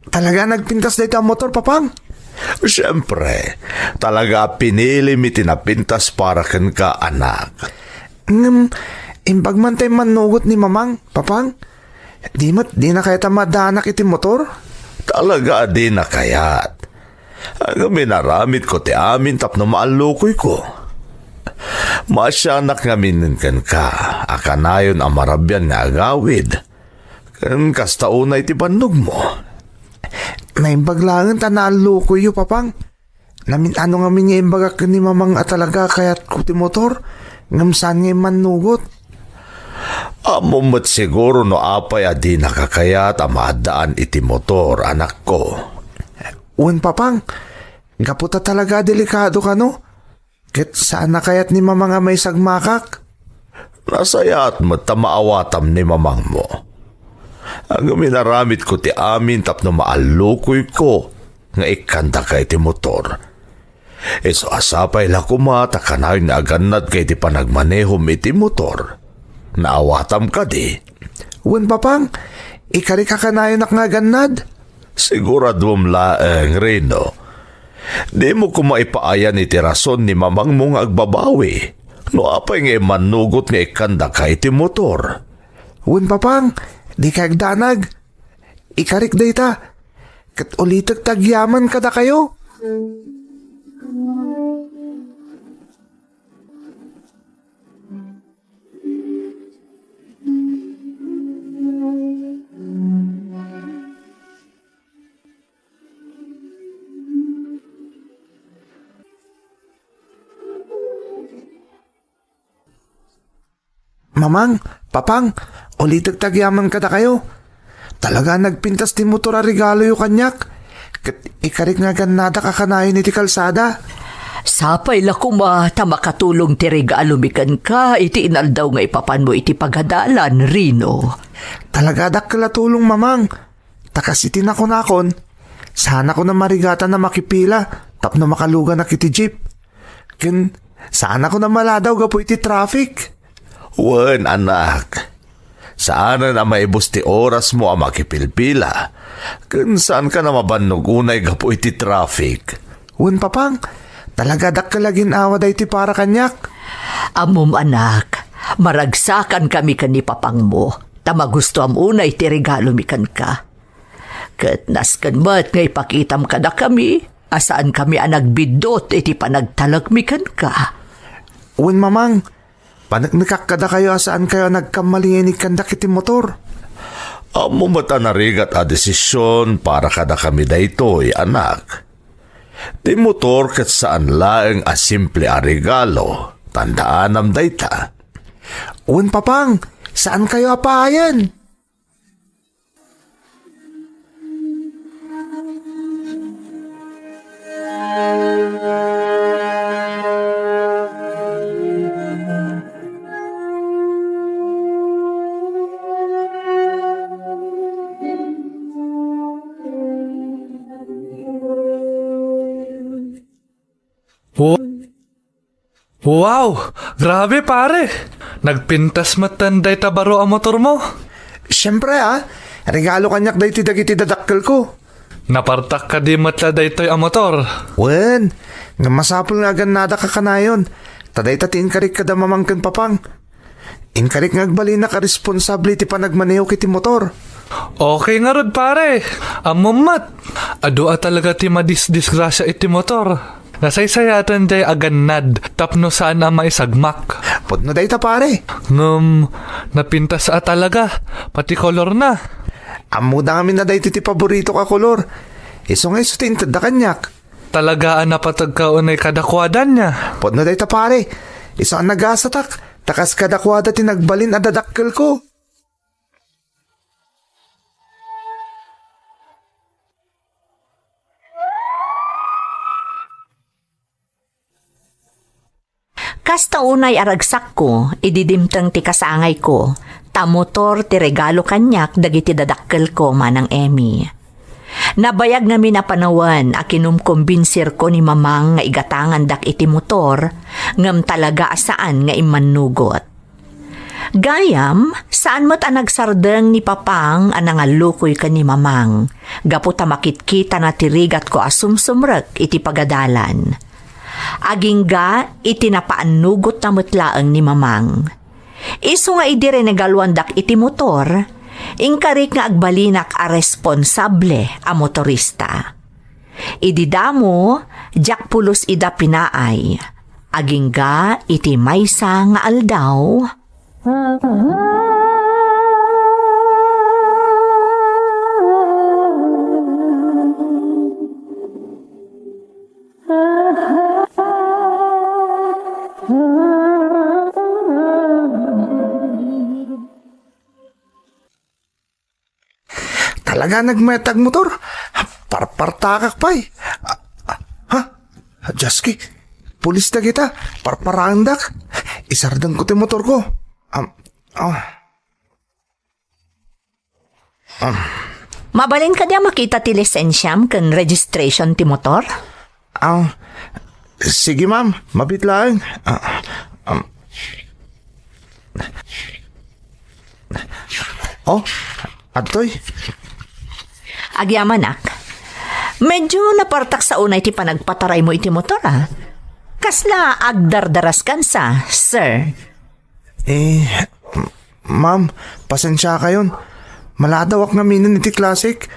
Talaga nagpintas dayta a motor, Papang? Siempre, talaga a pinilimi ti napintas para kenka, anak. Ngem, imbag man tay mannugot ni Mamang, Papang? Di met, dina kayat a maadaanak iti motor? Talaga a dina kayat. Ngem inaramidko ti amin tapno maallukoyko. Maasianak ngamin kenka a kanayon a marabian nga agawid. Ken kasta unay ti bannogmo. Naimbag laeng ta naallukoyyo, Papang. Namin-ano ngamin nga imbagak ken ni Mamang a talaga kayatko ti motor, ngem saan nga immannugot. Ammom met siguro no apay a dinaka kayat a maaddaan iti motor, anakko. Wen, Papang, gapu ta talaga a delikado kano, ket saan a kayat ni Mamang a maisagmakak. Nasayaat met ta maawatam ni Mamangmo. Ngem inaramidko ti amin tapno maallukoyko nga ikkandaka iti motor. Isu a sapay la koma ta kanayon nga agannadka iti panagmanehom iti motor. Naawatam kadi? Wen, Papang, ikarika kanayonak nga agannad. Siguraduem laeng, Rino. Dimo koma ipaayan iti rason ni Mamangmo nga agbabawi. No apay nga immannugot nga ikkandaka iti motor? Wen, Papang, dika agdanag. Ikarik dayta, ket ulitek ti agyaman kadakayo. Mamang, Papang, ulitek ti agyaman kadakayo. Talaga nagpintas ti motor a regaloyo kaniak. Ket ikarik nga agannadak a kanayon iti kalsada. Sapay la koma ta makatulong ti regalomi kenka iti inaldaw nga ipapanmo iti pagadalan, Rino. Talaga dakkel a tulong, Mamang. Ta kas iti nakunakon, saanakon a marigatan a makipila tapno makaluganak iti jeep. Ken saanakon a maladaw gapu iti traffic. Wen, anak. Saanen a maibus ti orasmo a makipilpila. Ken saankan a mabannog unay gapu iti traffic. Wen, Papang, talaga dakkel a gin-awa daytoy para kaniak. Ammom, anak, maragsakankami ken ni Papangmo, ta magustoam unay ti regalomi kenka. Ket nasken met nga ipakitam kadakami a saankami a nagbiddut iti panagtalekmi kenka. Wen, Mamang, paneknekak kadakayo a saankayo a nagkammalien ikkandak iti motor. Ammom met a narigat a desisyon para kadakami daytoy, anak. Ti motor ket saan laeng a simple a regalo. Tandaanam dayta. Wen, Papang, saankayo a paayen. Wo-, Wow! Grabe, pare! Nagpintas metten dayta baro a motormo. Siempre, a. Regalo kaniak daytoy dagiti dadakkelko. Napartak kadi met la daytoy a motor? Wen, ngem masapul nga agannadak a kanayon. Ta dayta ti inkarik kada Mamang ken Papang. Inkarik nga agbalinak a responsable iti panagmanehok iti motor. Okay ngarud, pare. Ammom met. Adu a talaga ti madisdisgrasia iti motor. Nasaysayatan jay agannad tapno saan a maisagmak. Pudno dayta, pare. Ngem, napintas a talaga, pati kolorna. Ammoda ngamin a daytoy ti paboritok a kolor. Isu nga isu ti intedda kaniak. Talaga a napateg ka unay kadakuada nia. Pudno dayta, pare. Isu a nagasatak, ta kas kadakuada ti nagbalin a dadakkelko. Kasta unay a ragsakko idi dimteng ti kasangayko, ta motor ti regalo kaniak dagiti dadakkelko, Manang Emmy. Nabayag ngamin a panawen a kinumkumbinsirko ni Mamang nga igatangandak iti motor, ngem talaga a saan nga immannugot. Gayam, saan met a nagsardeng ni Papang a nangallukoy ken ni Mamang, gapu ta makitkitana ti rigatko a sumsumrek iti pagadalan. Agingga iti napaannugotna met laeng ni Mamang. Isu nga idi rinegaluandak iti motor, inkarik nga agbalinak a responsable a motorista. Idi damo, diak pulos ida pinaay, agingga iti maysa nga aldaw. Talaga nagmayat ti agmotor. Parpartakak pay. Ah, ah, ha? Dios ki, pulis dagita. Parparaendak. Isardengko ti motorko. Am, ah. Am. Mabalin kadi a makita ti lisensiam ken registration ti motor? Ah, sige, ma'am. Mabiit laeng. Ah, um. Oh, adtoy. Agyamanak. Medyo napartak sa unay ti panagpataraymo iti motor, ah. Kasla agdardaraskansa, sir? Eh, m-, ma'am, pasensiakayon. Maladawak ngaminen iti klasik.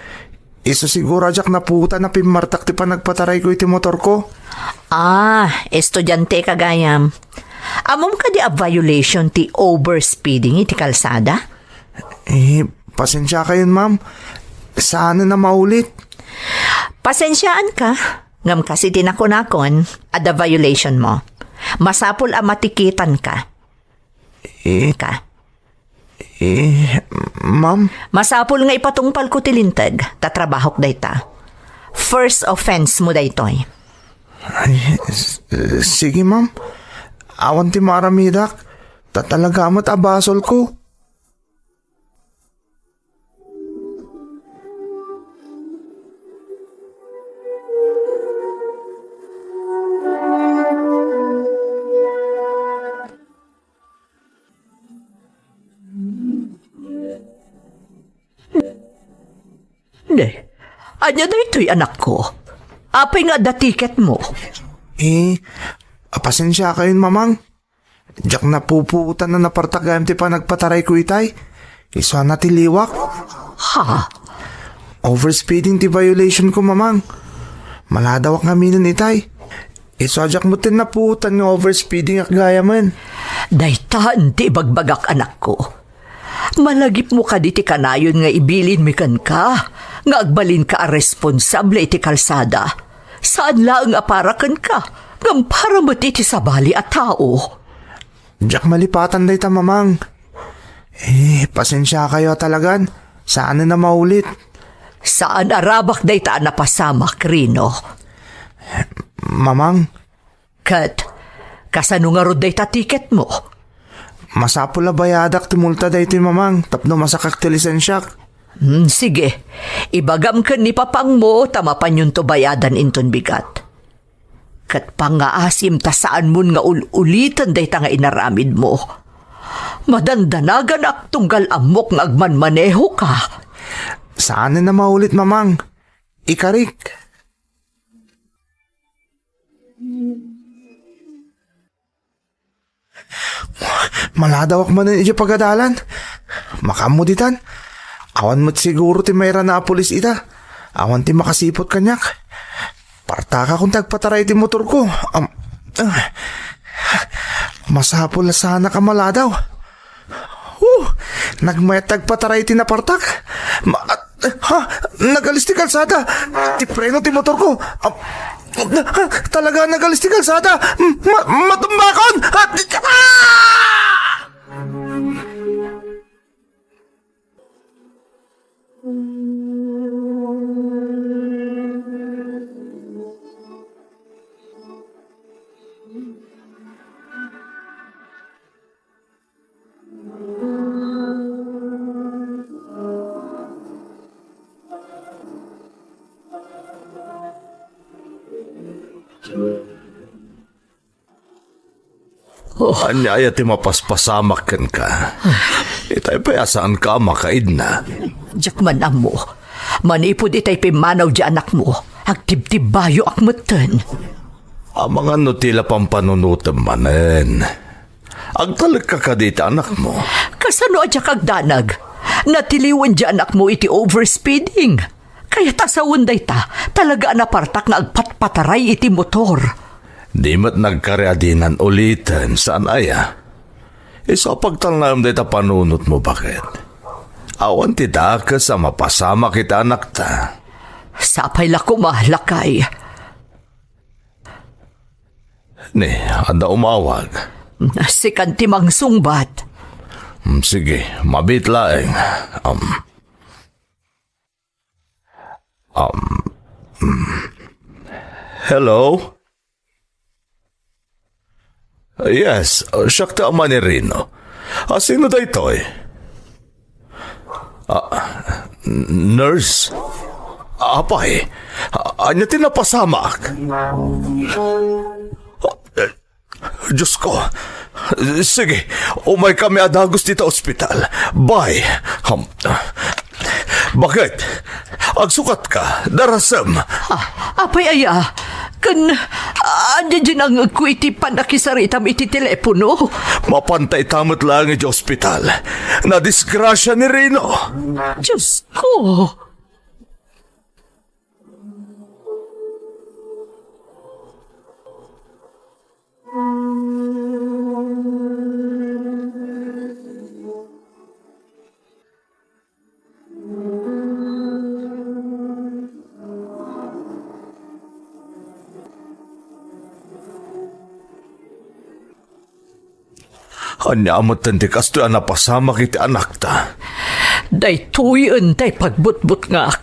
Isu siguro a diak napuotan a pimmartak ti panagpatarayko iti motorko. Ah, estudiante ka gayam. Ammom kadi a violation ti overspeeding iti kalsada? Eh, pasensiakayon, ma'am. Saanen a maulit. Pasensiaanka, ngem kas iti nakunakon, adda violation mo. Masapul a matikitanka. Eh, Ka. Eh, ma'am? Masapul nga ipatungpalko ti linteg, ta trabahok dayta. First offense mo daytoy. Ay, s-, sige, ma'am. Awan ti maaramidak. Ta talaga met a basolko. Ne, ania daytoy, anakko? Apay nga adda ticket mo? Eh, pasensiakayon, mamang. Diak napupuotan a napartak gayam ti panagpatarayko itay. Isu a natiliwak. Ha? Overspeeding ti violation ko, mamang. Maladawak ngaminen itay. Isu a diak met napuotan nga overspeedingak gayamen. Daytan ti ibagbagak, anakko. Malagipmo kadi ti kanayon nga ibilinmi kenka nga agbalinka a responsable iti kalsada. Saan laeng a para kenka, ngem para met iti sabali a tao. Diak malipatan dayta, mamang. Eh, pasensiakayo a talagan. Saanen a maulit. Saan a rabak dayta a napasamak, Rino. Mamang. Ket, kasano ngarud dayta ticket mo? Masapul a bayadak ti multa daytoy, mamang, tapno masakak ti lisensiak. Hmm, sige. Ibagam ken ni papangmo ta mapanyon to bayadan inton bigat. Ket pangngaasim ta saanmon nga ul-uliten dayta nga inaramidmo. Madandanaganak tunggal ammok nga agmanmanehoka. Saanen a maulit, mamang. Ikarik. Maladawak manen idiay pagadalan. Makaammo ditan. Awan met siguro ti mairana a pulis ita. Awan ti makasiput kaniak. Partakakon ti agpataray ti motorko. Am, ah. Masapul a saanak a maladaw. Huh! Nagmayat ti agpataray ti napartak. Ma-, ha? Nagalis ti kalsada. Ti preno ti motorko. Ah, talaga, nagalis ti kalsada. Ma-, matumbakon! Ah! Oh. Ania aya ti mapaspasamak kenka? Itay pay a saanka a makaidna. Diak man ammo. Manipud itay pimmanaw di anakmo, agtibtibbayoak metten. Amangan no ti la pampanunotem manen. Agtalekka kadi iti anakmo? Kasano a diak agdanag? Natiliwen di anakmo iti overspeeding. Kayat a sawen dayta, talaga a napartak nga agpatpataray iti motor. Di met nagkari a dinan uliten, saan aya? Isu a pagtalnaem dayta panunotmo, baket. Awan ti dakes a mapasamak iti anakta. Sapay la koma, lakay. Ni, adda umawag. Sikan ti mangsungbat. Mm, sige, mabiit laeng. Um, Um, mm. Hello? Yes, uh, siak ti ama ni Rino. Ah, sino daytoy? Ah, n-, nurse? Apay, ah, ania ti napasamak? Ah, eh, Diyos ko. Sige, umaykami a dagus dita ospital. Bye. Um, baket? Agsukatka, darasem. Ah, apay aya? Ken, ah, Ania diay nangngegko iti pannakisaritam iti telepono? Mapanta ita met laeng iti ospital. Nadisgrasia ni Rino. Diosko! Ania metten ti kastoy a napasamak iti anakta? Daytoyen ti pagbutbutngak.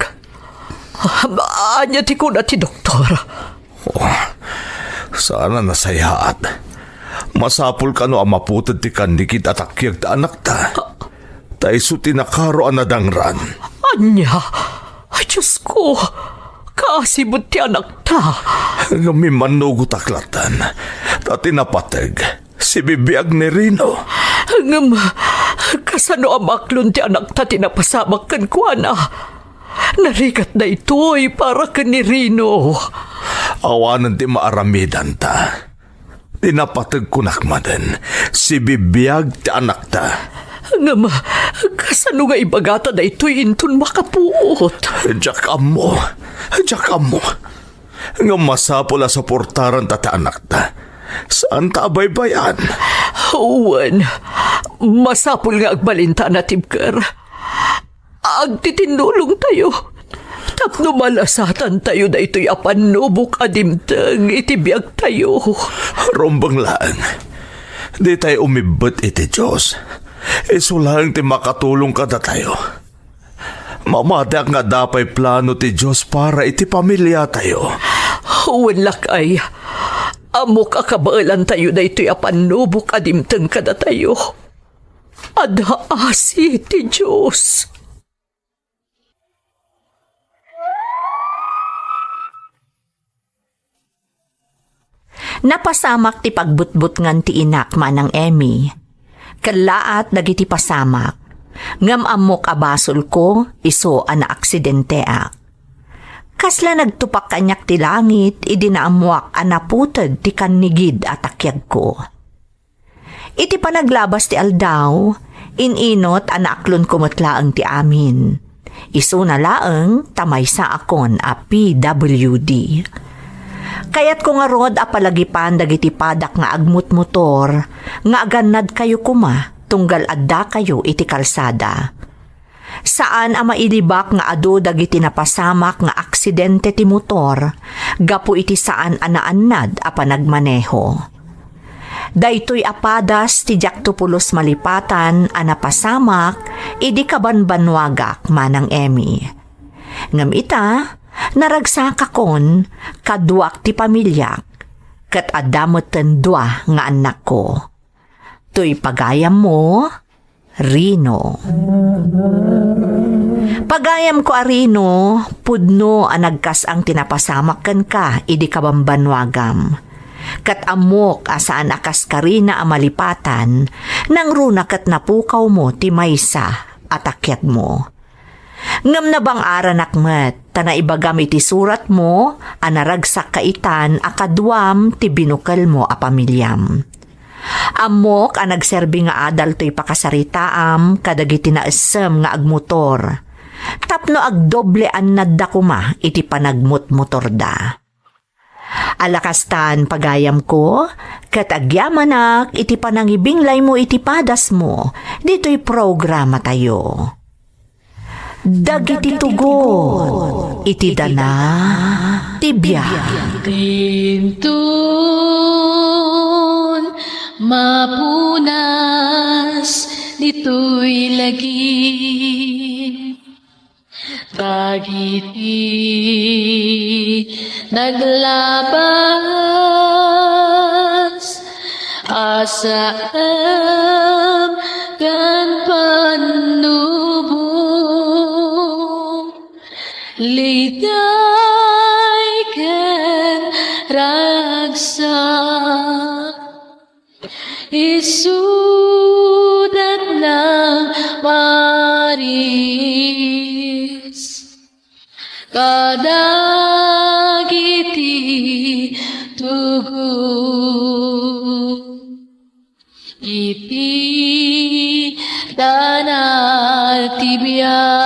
Ania ti kuna ti doktor? Oh, saan a nasayaat. Masapul kano a maputed ti kannigid a takiag ti anakta. Ta isu ti nakaro a nadangran. Ania? Ay, Diosko, kaasi met ti anakta. Ngem immannugotak lattan. Ta ti napateg, sibibiag ni Rino. Ngem, kasano a maaklon ti anakta ti napasamak kenkuana? Narigat daytoy para ken ni Rino. Awanen ti maaramidanta. Ti napateg kunak manen, sibibiag ti anakta. Ngem, kasano nga ibagata daytoy inton makapuot? Diak ammo. Diak ammo. Ngem masapul a suportaranta ti anakta. Saanta a baybay-an. Wen, masapul nga agbalinta a natibker. Agtitinnulongtayo tapno malasatantayo daytoy a pannubok a dimteng iti biagtayo. Rumbeng laeng, ditayo umibbet iti Dios. Isu laeng ti makatulong kadatayo. Mamatiak nga adda pay plano ti Dios para iti pamiliatayo. Wen, lakay, ammok a kabaelantayo daytoy a pannubok a dimteng kadatayo. Adda asi ti Dios. Napasamak ti pagbutbutngan ti inak, Manang Emmy. Kellaat dagiti pasamak, ngem ammok a basolko isu a naaksidenteak. Kasla nagtupak kaniak ti langit idi naammoak a naputed ti kannigid a takiagko. Iti panaglabas ti aldaw, in-inut a naaklonko met laeng ti amin. Isuna laeng ta maysaakon a P W D. Kayatko ngarud a palagipan dagiti padak nga agmutmotor nga agannadkayo koma tunggal addakayo iti kalsada. Saan a mailibak nga adu dagiti napasamak nga aksidente ti motor gapu iti saan a naannad a panagmaneho. Daytoy a padas ti diakto pulos malipatan a napasamak idi kabanbannuagak, Manang Emmy. Ngem ita, naragsakakon, kaduak ti pamiliak, ket adda metten dua nga annakko. Toy pagayammo, Rino. Pagayamko a Rino, pudno a nagkas-ang ti napasamak kenka idi kabambannuagam. Ket ammok a saan a kas Karina a malipatan, nangruna ket napukawmo ti maysa a takiagmo. Ngem nabang-aranak met ta naibagam iti suratmo a naragsak kaitan a kaduam ti binukelmo a pamiliam. Ammok a nagserbi nga adal toy pakasaritaam kadagiti naessem nga agmotor tapno agdoble annadda koma iti panagmutmotorda. Alakastan, pagayamko, ket agyamanak iti panangibinglaymo iti padasmo ditoy programatayo. Dagiti tugot iti dana ti biag. Dinton mapunas ditoy lagip dagiti naglabas a saem ken pannubok. Liday ken ragsak, isudat nang Maris kadagiti tu- iti danag ti biag.